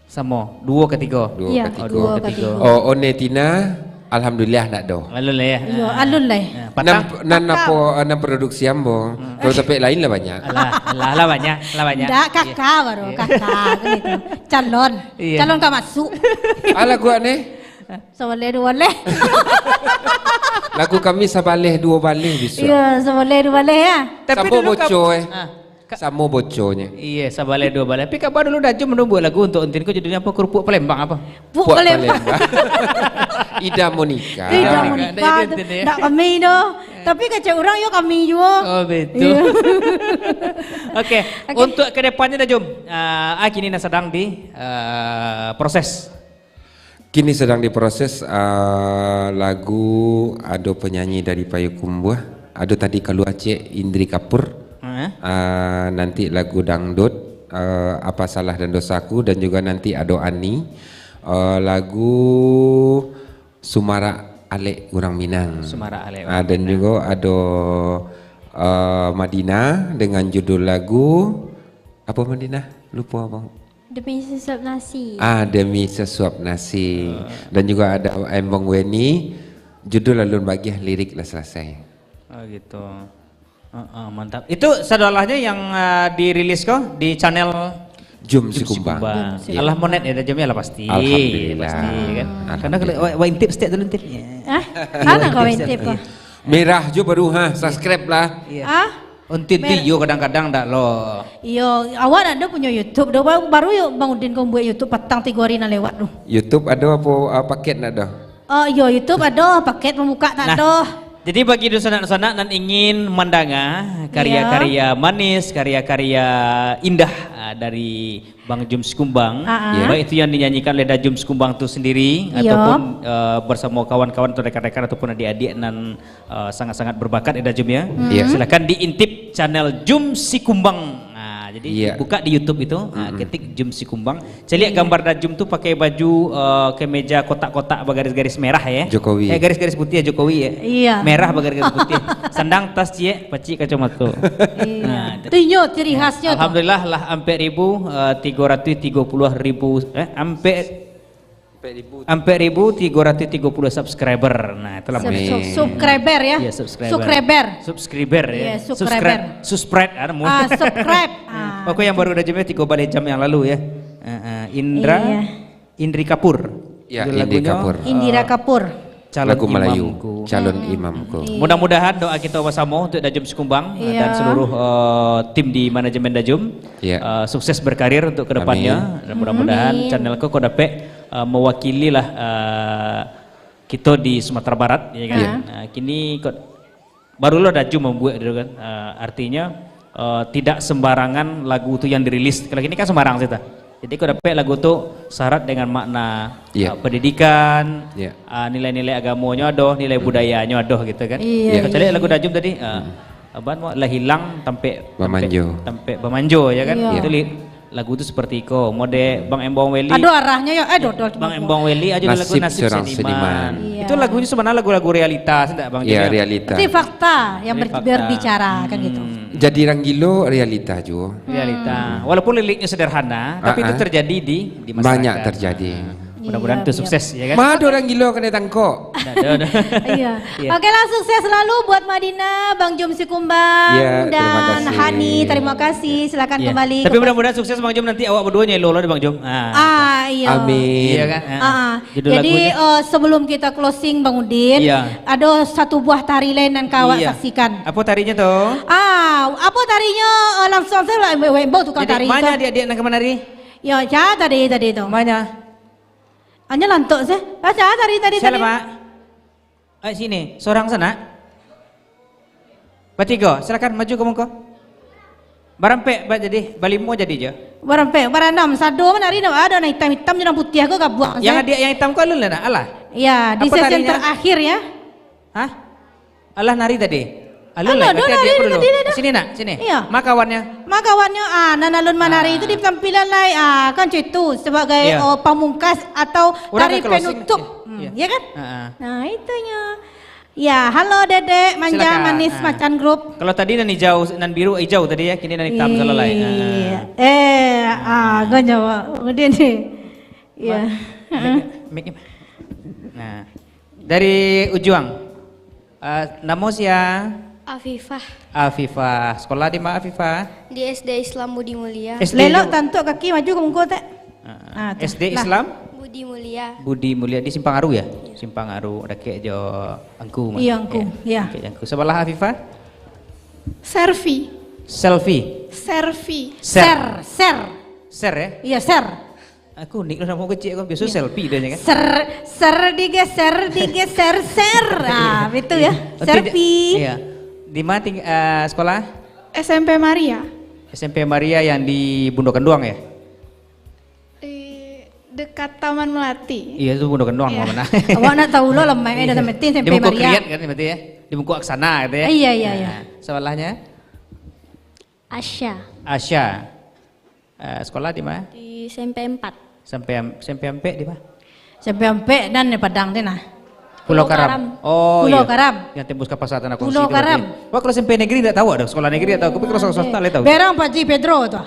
Samo, duo katigo. Duo Iya, katigo. Oh, duo duo katigo. katigo. Oh, One Tina, alhamdulillah ndak do. Alun lah ya. Iya, alun lah. Nah, patang. Nan, nan Kakak. apo, nan produksi ambo. Hmm. Kalau tampek lain lah banyak. Alah, alah, lah banyak, lah banyak. Ndak, Iya. kakak baru, Iya. kakak gitu. Calon. Iya. Calon ka masuk. Alah gua nih. Sabaleh duo baleh. Lagu kami sabaleh duo baleh bisa. Iya, sabaleh duo baleh ya. Tapi Samo dulu boco, kab-, eh. ah, ka-, Samo boconyo. Iya, sabaleh duo baleh. Tapi kaba dulu Dajum dulu buek lagu untuk entin ko judulnyo apo? Kerupuk Palembang apo? Puk Puak Palembang. Palembang. Ida Monica. Ida Ah, Monica ndak jadi tu. entin ya. Ndak kami doh. Tapi kecek urang yo kami juo. Oh, betul. Iya. Oke, Oke. untuk ke depannya Dajum, ah, ah, kini nah sedang di, ah, proses. Kini sedang diproses, ah, lagu, ado penyanyi dari Payakumbuah, ado tadi kalua ciek Indri Kapur, Heeh. ah, nanti lagu dangdut, ah, Apa Salah dan Dosaku, dan juga nanti ado Ani, ah, lagu Sumarak Alek Urang Minang. Sumarak Alek Ah, Urang dan Minang. Juga ado, eh, Madinah dengan judul lagu apa, Madinah? Lupa, Bang. Demi Sesuap Nasi. Ah, Demi Sesuap Nasi. Ah. Dan juga ada Embong Weni, judul Alun Bagiah, lirik lah selesai. Oh, gitu. Heeh, mantap. Itu sadolahnyo yang, ah, dirilis ko di channel Jum Jum Sikumbang. Sikumbang. Jum Sikumbang. Alah monet ya, Jum, ya lah pasti. Alhamdulillah. Pasti, kan? Karena kalau Alhamdulillah. Wa-, Waintip stek dulu, Intip. Ya. Hah? Iya, Waintip stek. Waintip ko? Iya. Merah jo baru, ha, subscribe lah. Iya. Ah? Onti tu Mer- iyo kadang-kadang dak lo. Iyo, awak dak ado punyo YouTube doh. Baru, baru yo Bang Udin ko buek YouTube patang tigo hari nan lewat tu. YouTube ado apo, ah, paket ndak ado? Oh, iyo, YouTube ado, paket pambuka tak Nah, ado. Jadi bagi dunsanak-dunsanak nan ingin mandanga karya-karya Iya. manis, karya-karya indah, ah, dari Bang Jum Sikumbang, Ah, ah. Iya. baik itu yang dinyanyikan oleh Dajum Sikumbang tu sendiri Iya. ataupun, eh, bersama kawan-kawan atau rekan-rekan ataupun adik-adik nan, eh, sangat-sangat berbakat ya Dajum ya. Hmm. Iya. Silakan diintip channel Jum Sikumbang. Nah, jadi Iya. buka di YouTube itu, ah, Mm-mm. ketik Jum Sikumbang. Caliak Iya. gambar Dajum tu pakai baju, eh, kemeja kotak-kotak bagaris-garis merah ya. Jokowi. Eh, garis-garis putih ya, Jokowi ya. Iya. Merah bagaris-garis putih. Sandang tas ciek, pacik kacamato. Iya. Nah, Tu inyo ciri khasnyo tu. Alhamdulillah lah ampek ribu, eh, tigo ratus tigo puluh ribu, eh, ampek, Ampek ribu. ampek ribu tigo ratus tigo puluh subscriber. Nah, itulah Sub-, Amin. sub-, subscriber ya. Iya, subscriber. Subscriber. Subscriber ya. Iya, subscriber. Subscribe, subscribe, anu, Ah, subscribe. Ah. Pokoknya yang baru Dajum ya, tiga baleh jam yang lalu ya. Eh, eh, Indra. Iya. Indri Kapur. Ya, Judul Indri lagunyo, Kapur. Indira eh, Kapur. Calon Lagu Melayu, Imamku. Calon Hmm. Imamku. Iya. Mudah-mudahan doa kita bersama untuk Dajum Sikumbang, eh, Iya. dan seluruh, eh, tim di manajemen Dajum, Iya. eh, sukses berkarir untuk kedepannya. Amin. Dan mudah-mudahan Amin. channel ko, ko dapek, eh, mewakili lah, eh, kita di Sumatera Barat, ya kan? Iya. Eh, kini ko Baru lo Dajum mambuek tu kan. Ah, artinyo, eh, tidak sembarangan lagu tu yang dirilis. Kalau kini kan sembarang sajo. Jadi, kok dapek lagu tu syarat dengan makna, Iya. ah, pendidikan, Iya. ah, nilai-nilai agamonyo ado, nilai Hmm. budayanyo ado gitu kan. Iya, Iya. Kalau caliak iya. lagu Dajum tadi, ah, Hmm. aban mo lah hilang tampek, tampek, Bamanjo. tampek bamanjo, ya kan? Iya. Itu li-, Lagu tu seperti iko, mode Bang Embong Weli. Aduh, arahnyo yo, eh, dodol tu Bang mah. Embong Weli ajo lagu Nasib Nasib Seorang Seniman. Seniman. Iya. Itu lagunyo sebenarnya lagu-lagu realita, sih ndak, Bang Iya, Jun, ya? realita. Berarti fakta yang Ini ber-, fakta. berbicara, kan gitu. Hmm. Jadi Urang Gilo realita juo. Realita. Hmm. Walaupun liriknya sederhana, tapi itu Ah, ah. terjadi di, di masyarakat. Banyak terjadi. Ah. Mudah-mudahan Iya, itu iya. sukses, ya kan? Mah ado Urang Gilo kanai tangkok. Dah, dah, dah. Iya. Iya. Oke lah, sukses selalu buat Madinah, Bang Jum Sikumbang, Iya, terima dan kasih. Hani. Terima kasih. Silakan Iya. kembali Tapi ke mudah-mudahan sukses, Bang Jum, nanti awak berdua nyelo lah di Bang Jum. Ah. Ah, iya. Amin. Iya kan? Ah. Ah. Judul Jadi, lagunya? eh, sebelum kita closing, Bang Udin, Iya. ada satu buah tari lain nan ka awak Iya. saksikan. Apa tarinya tu? Ah, apa tarinya, eh, langsung saja lah, Mbak, Mbak, tukang Jadi, tari mana tu. adik-adik nan ka manari? Ya, cah tadi, tadi tu. Mana? Hanya lantok sih. Baca tadi, tadi, Siapa, tadi. Pak? Eh, sini. Seorang sana. Bertiga. Silakan maju ke muka. Barampek, ba-, jadi. Balimo jadi je. Barampek, baranam. Sado mana hari ni? Ada nan hitam-hitam je, nan putih ko gabuang Yang sih. adik yang hitam ko alun lah nak? Alah. Ya, di Apa sesi tarinya? terakhir ya. Hah? Alah nari tadi. Alun Alah, lah, dah berarti nari adik dulu. tadi dah, dah. Sini nak, sini. Iya. Ma kawannya. Ma kawannya, ah, nan alun manari Ah. itu di tampilan lai, ah, kan cuy itu sebagai, Iya. oh, pamungkas atau Orang tari ke closing? penutup. Iya. Hmm, Iya. ya kan? Ha, ha. Nah, itunya. Ya, halo Dedek, manja, Silakan. manis, Ha. macan grup. Kalau tadi nan hijau, nan biru hijau tadi ya, kini nan hitam salah lai. Ha. Iya. Eh, ah, gonyo, Wak. Kemudian ni. Iya. Ma-, mic, mic. Nah, dari Ujuang. Ah, namo sia? Afifah. Afifah. Sekolah di ma, Afifah? Di S D Islam Budi Mulia. S D Lelok Ju- tantuk kaki maju ke muka, tak? Ah, Ah, tu. S D Lah. Islam? Budi Mulia. Budi Mulia di Simpang Aru, ya? Iya. Simpang Aru, dakek jo Angku, Mak. Iya, Angku. Ya, Ya. dakek jo Angku. Sebelah Afifah? Servi. Selfie. Servi. Ser. Ser, ser. Ser, ya? Iya, ser. Aku unik lah, nama kecil aku. Biasa Iya. selfie dia kan. Ser, ser digeser, digeser, ser. Ah, betul ya. Iya. Nanti di-, Servi. iya. Di mana ting-, eh, sekolah? S M P Maria. S M P Maria yang di Bundo Kenduang ya? Di dekat Taman Melati. Iya, itu Bundo Kenduang Iya. mana. Awak nak tahu lo, lemah, eh, Iya. dah sampai tin, Di sampai Bungkuk Maria. Kriat kan, berarti ya? Di Bungkuk Aksana gitu ya? Iya, iya, iya. Nah, sebelahnya? Asya. Asya. Eh, sekolah di mana? Di S M P empat. S M P am-, S M P Ampek di mana? S M P Ampek dan di Padang tu nah. Pulau Karam. Oh, Pulau iya. Karam. Yang tembus ka Pasar Tanah Kongsi Pulau tu berarti. Karam. Wah, kalau S M P negeri ndak tahu dah, sekolah negeri ndak tahu, tapi kalau sekolah swasta lah tahu. Berang Pak Haji Pedro tu.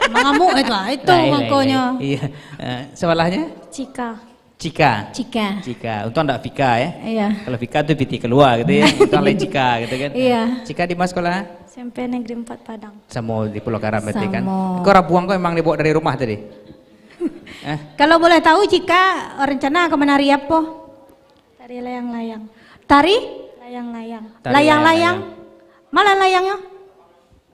Mengamuk itu ah. Itu lain, lain, mangkonyo. Lain. Iya. Eh, sebelahnya? Cika. Cika. Cika. Cika. Untung ndak Fika ya. Iya. Kalau Fika tu piti keluar gitu ya. Untung lain Cika gitu kan. Iya. Cika di mana sekolah? S M P Negeri empat Padang. Samo di Pulau Karam berarti kan. Samo. Kau rabuang kau emang dibawa dari rumah tadi? Eh? Kalau boleh tahu Cika rencana ke menari apa? Tari layang-layang. Tari? Layang-layang. Tari layang-layang. Layang-layang. Mana layangnya?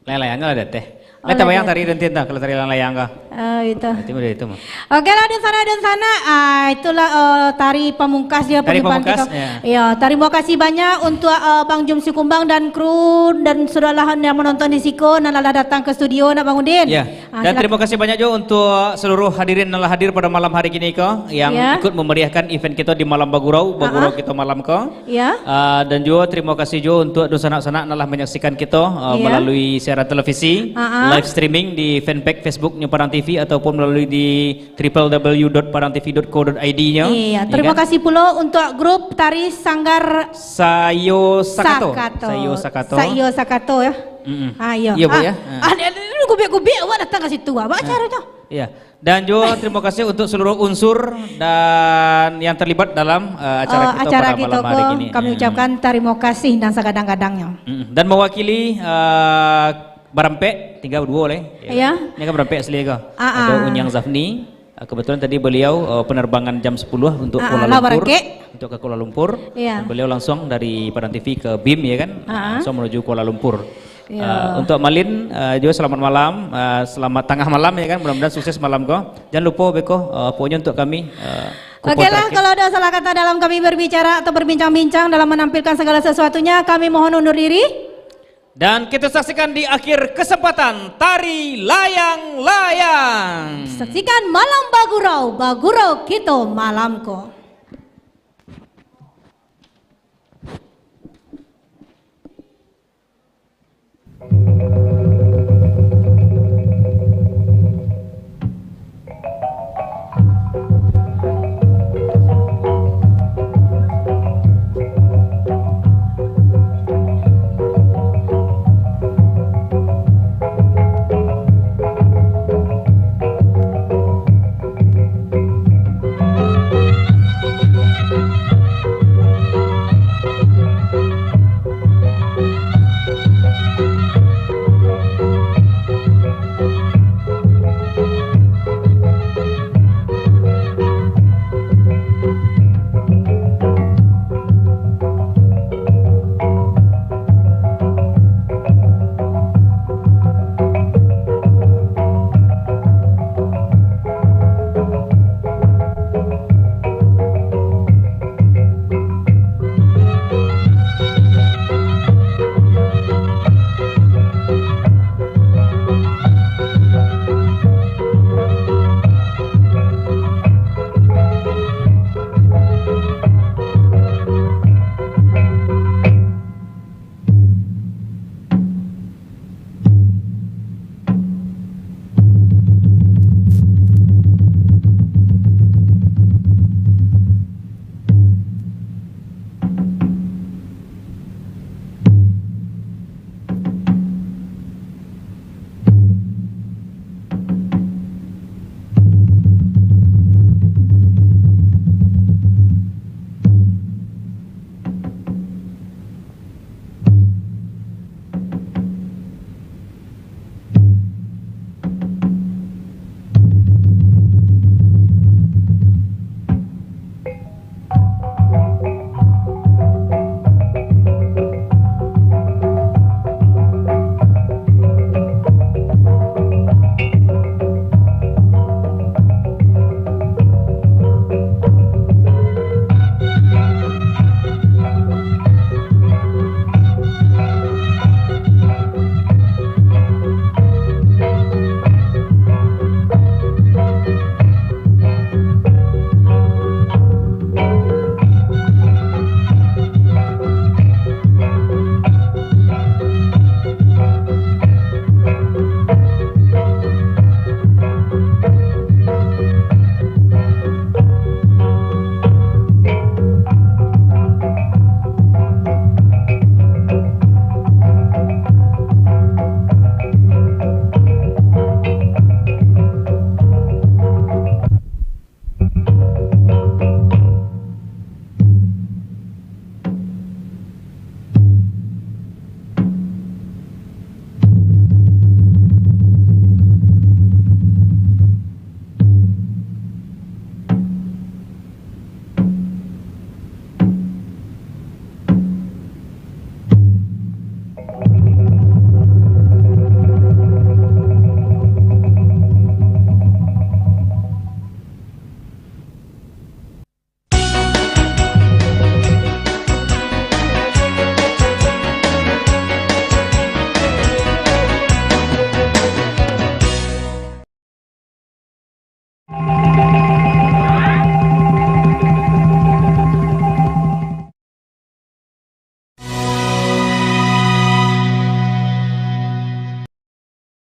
Layang-layang lah deh. Oh, lah tabayang tari dan tinta kalau tari layang-layang kah? Oh, itu. Itu mah dari itu mah. Oke lah, dunsanak, dunsanak. Ah, itulah eh, tari pamungkas dia. Tari pembukaan pamungkas, kita. Ya. Ya, terima kasih banyak untuk eh, Bang Jum Sikumbang dan kru dan sudahlah yang menonton di siko, nan lah datang ke studio, nak Bang Udin. Ya. Ah, dan silakan. Terima kasih banyak juga untuk seluruh hadirin yang lah hadir pada malam hari kini ko, yang Ya. ikut memeriahkan event kita di Malam Bagurau, Bagurau Ah, ah. kita malam ko. Ya. Ah, dan juga terima kasih juga untuk dunsanak-sanak yang lah menyaksikan kita ah, Ya. melalui siaran televisi, Ah, ah. live streaming di fanpage Facebooknya Padang T V ataupun melalui di triple W dot padang T V dot co dot I D-nya. Iya, Ya terima kan? kasih pula untuk grup tari Sanggar Sayo Sakato. Sakato. Sayo Sakato. Sayo Sakato ya. Mm-mm. Ah, iya. Iya, Bu, Ah, ya? Ah. ah, dia, dia, dia gubiak-gubiak awak datang ke situ, ah. Buat Ah. acara tu. Iya. Dan juga terima kasih untuk seluruh unsur dan yang terlibat dalam eh, acara Eh, kita acara pada kita malam hari ko, kini. kami Hmm. ucapkan terima kasih dan segadang-gadangnya. Mm-mm. Dan mewakili eh, Barampek, tinggal dua lah. Iya. Ini kan Barampek asli ko. Ah, Ada ah. Unyang Zafni. Eh, Kebetulan tadi beliau eh, penerbangan jam sepuluh untuk Ah, Kuala ah, lah Lumpur, Barampek. untuk ke Kuala Lumpur. Iya. Dan beliau langsung dari Padang T V ke bim ya kan, Ah, ah. langsung menuju Kuala Lumpur. Iya. Eh, untuk Malin eh, juga selamat malam, eh, selamat tangah malam ya kan. Mudah-mudahan sukses malam ko. Jangan lupa beko, eh, pokoknya untuk kami eh, Oke lah, kalau ada salah kata dalam kami berbicara atau berbincang-bincang dalam menampilkan segala sesuatunya, kami mohon undur diri. Dan kita saksikan di akhir kesempatan tari layang-layang. Saksikan Malam Bagurau, Bagurau Kito Malam Ko.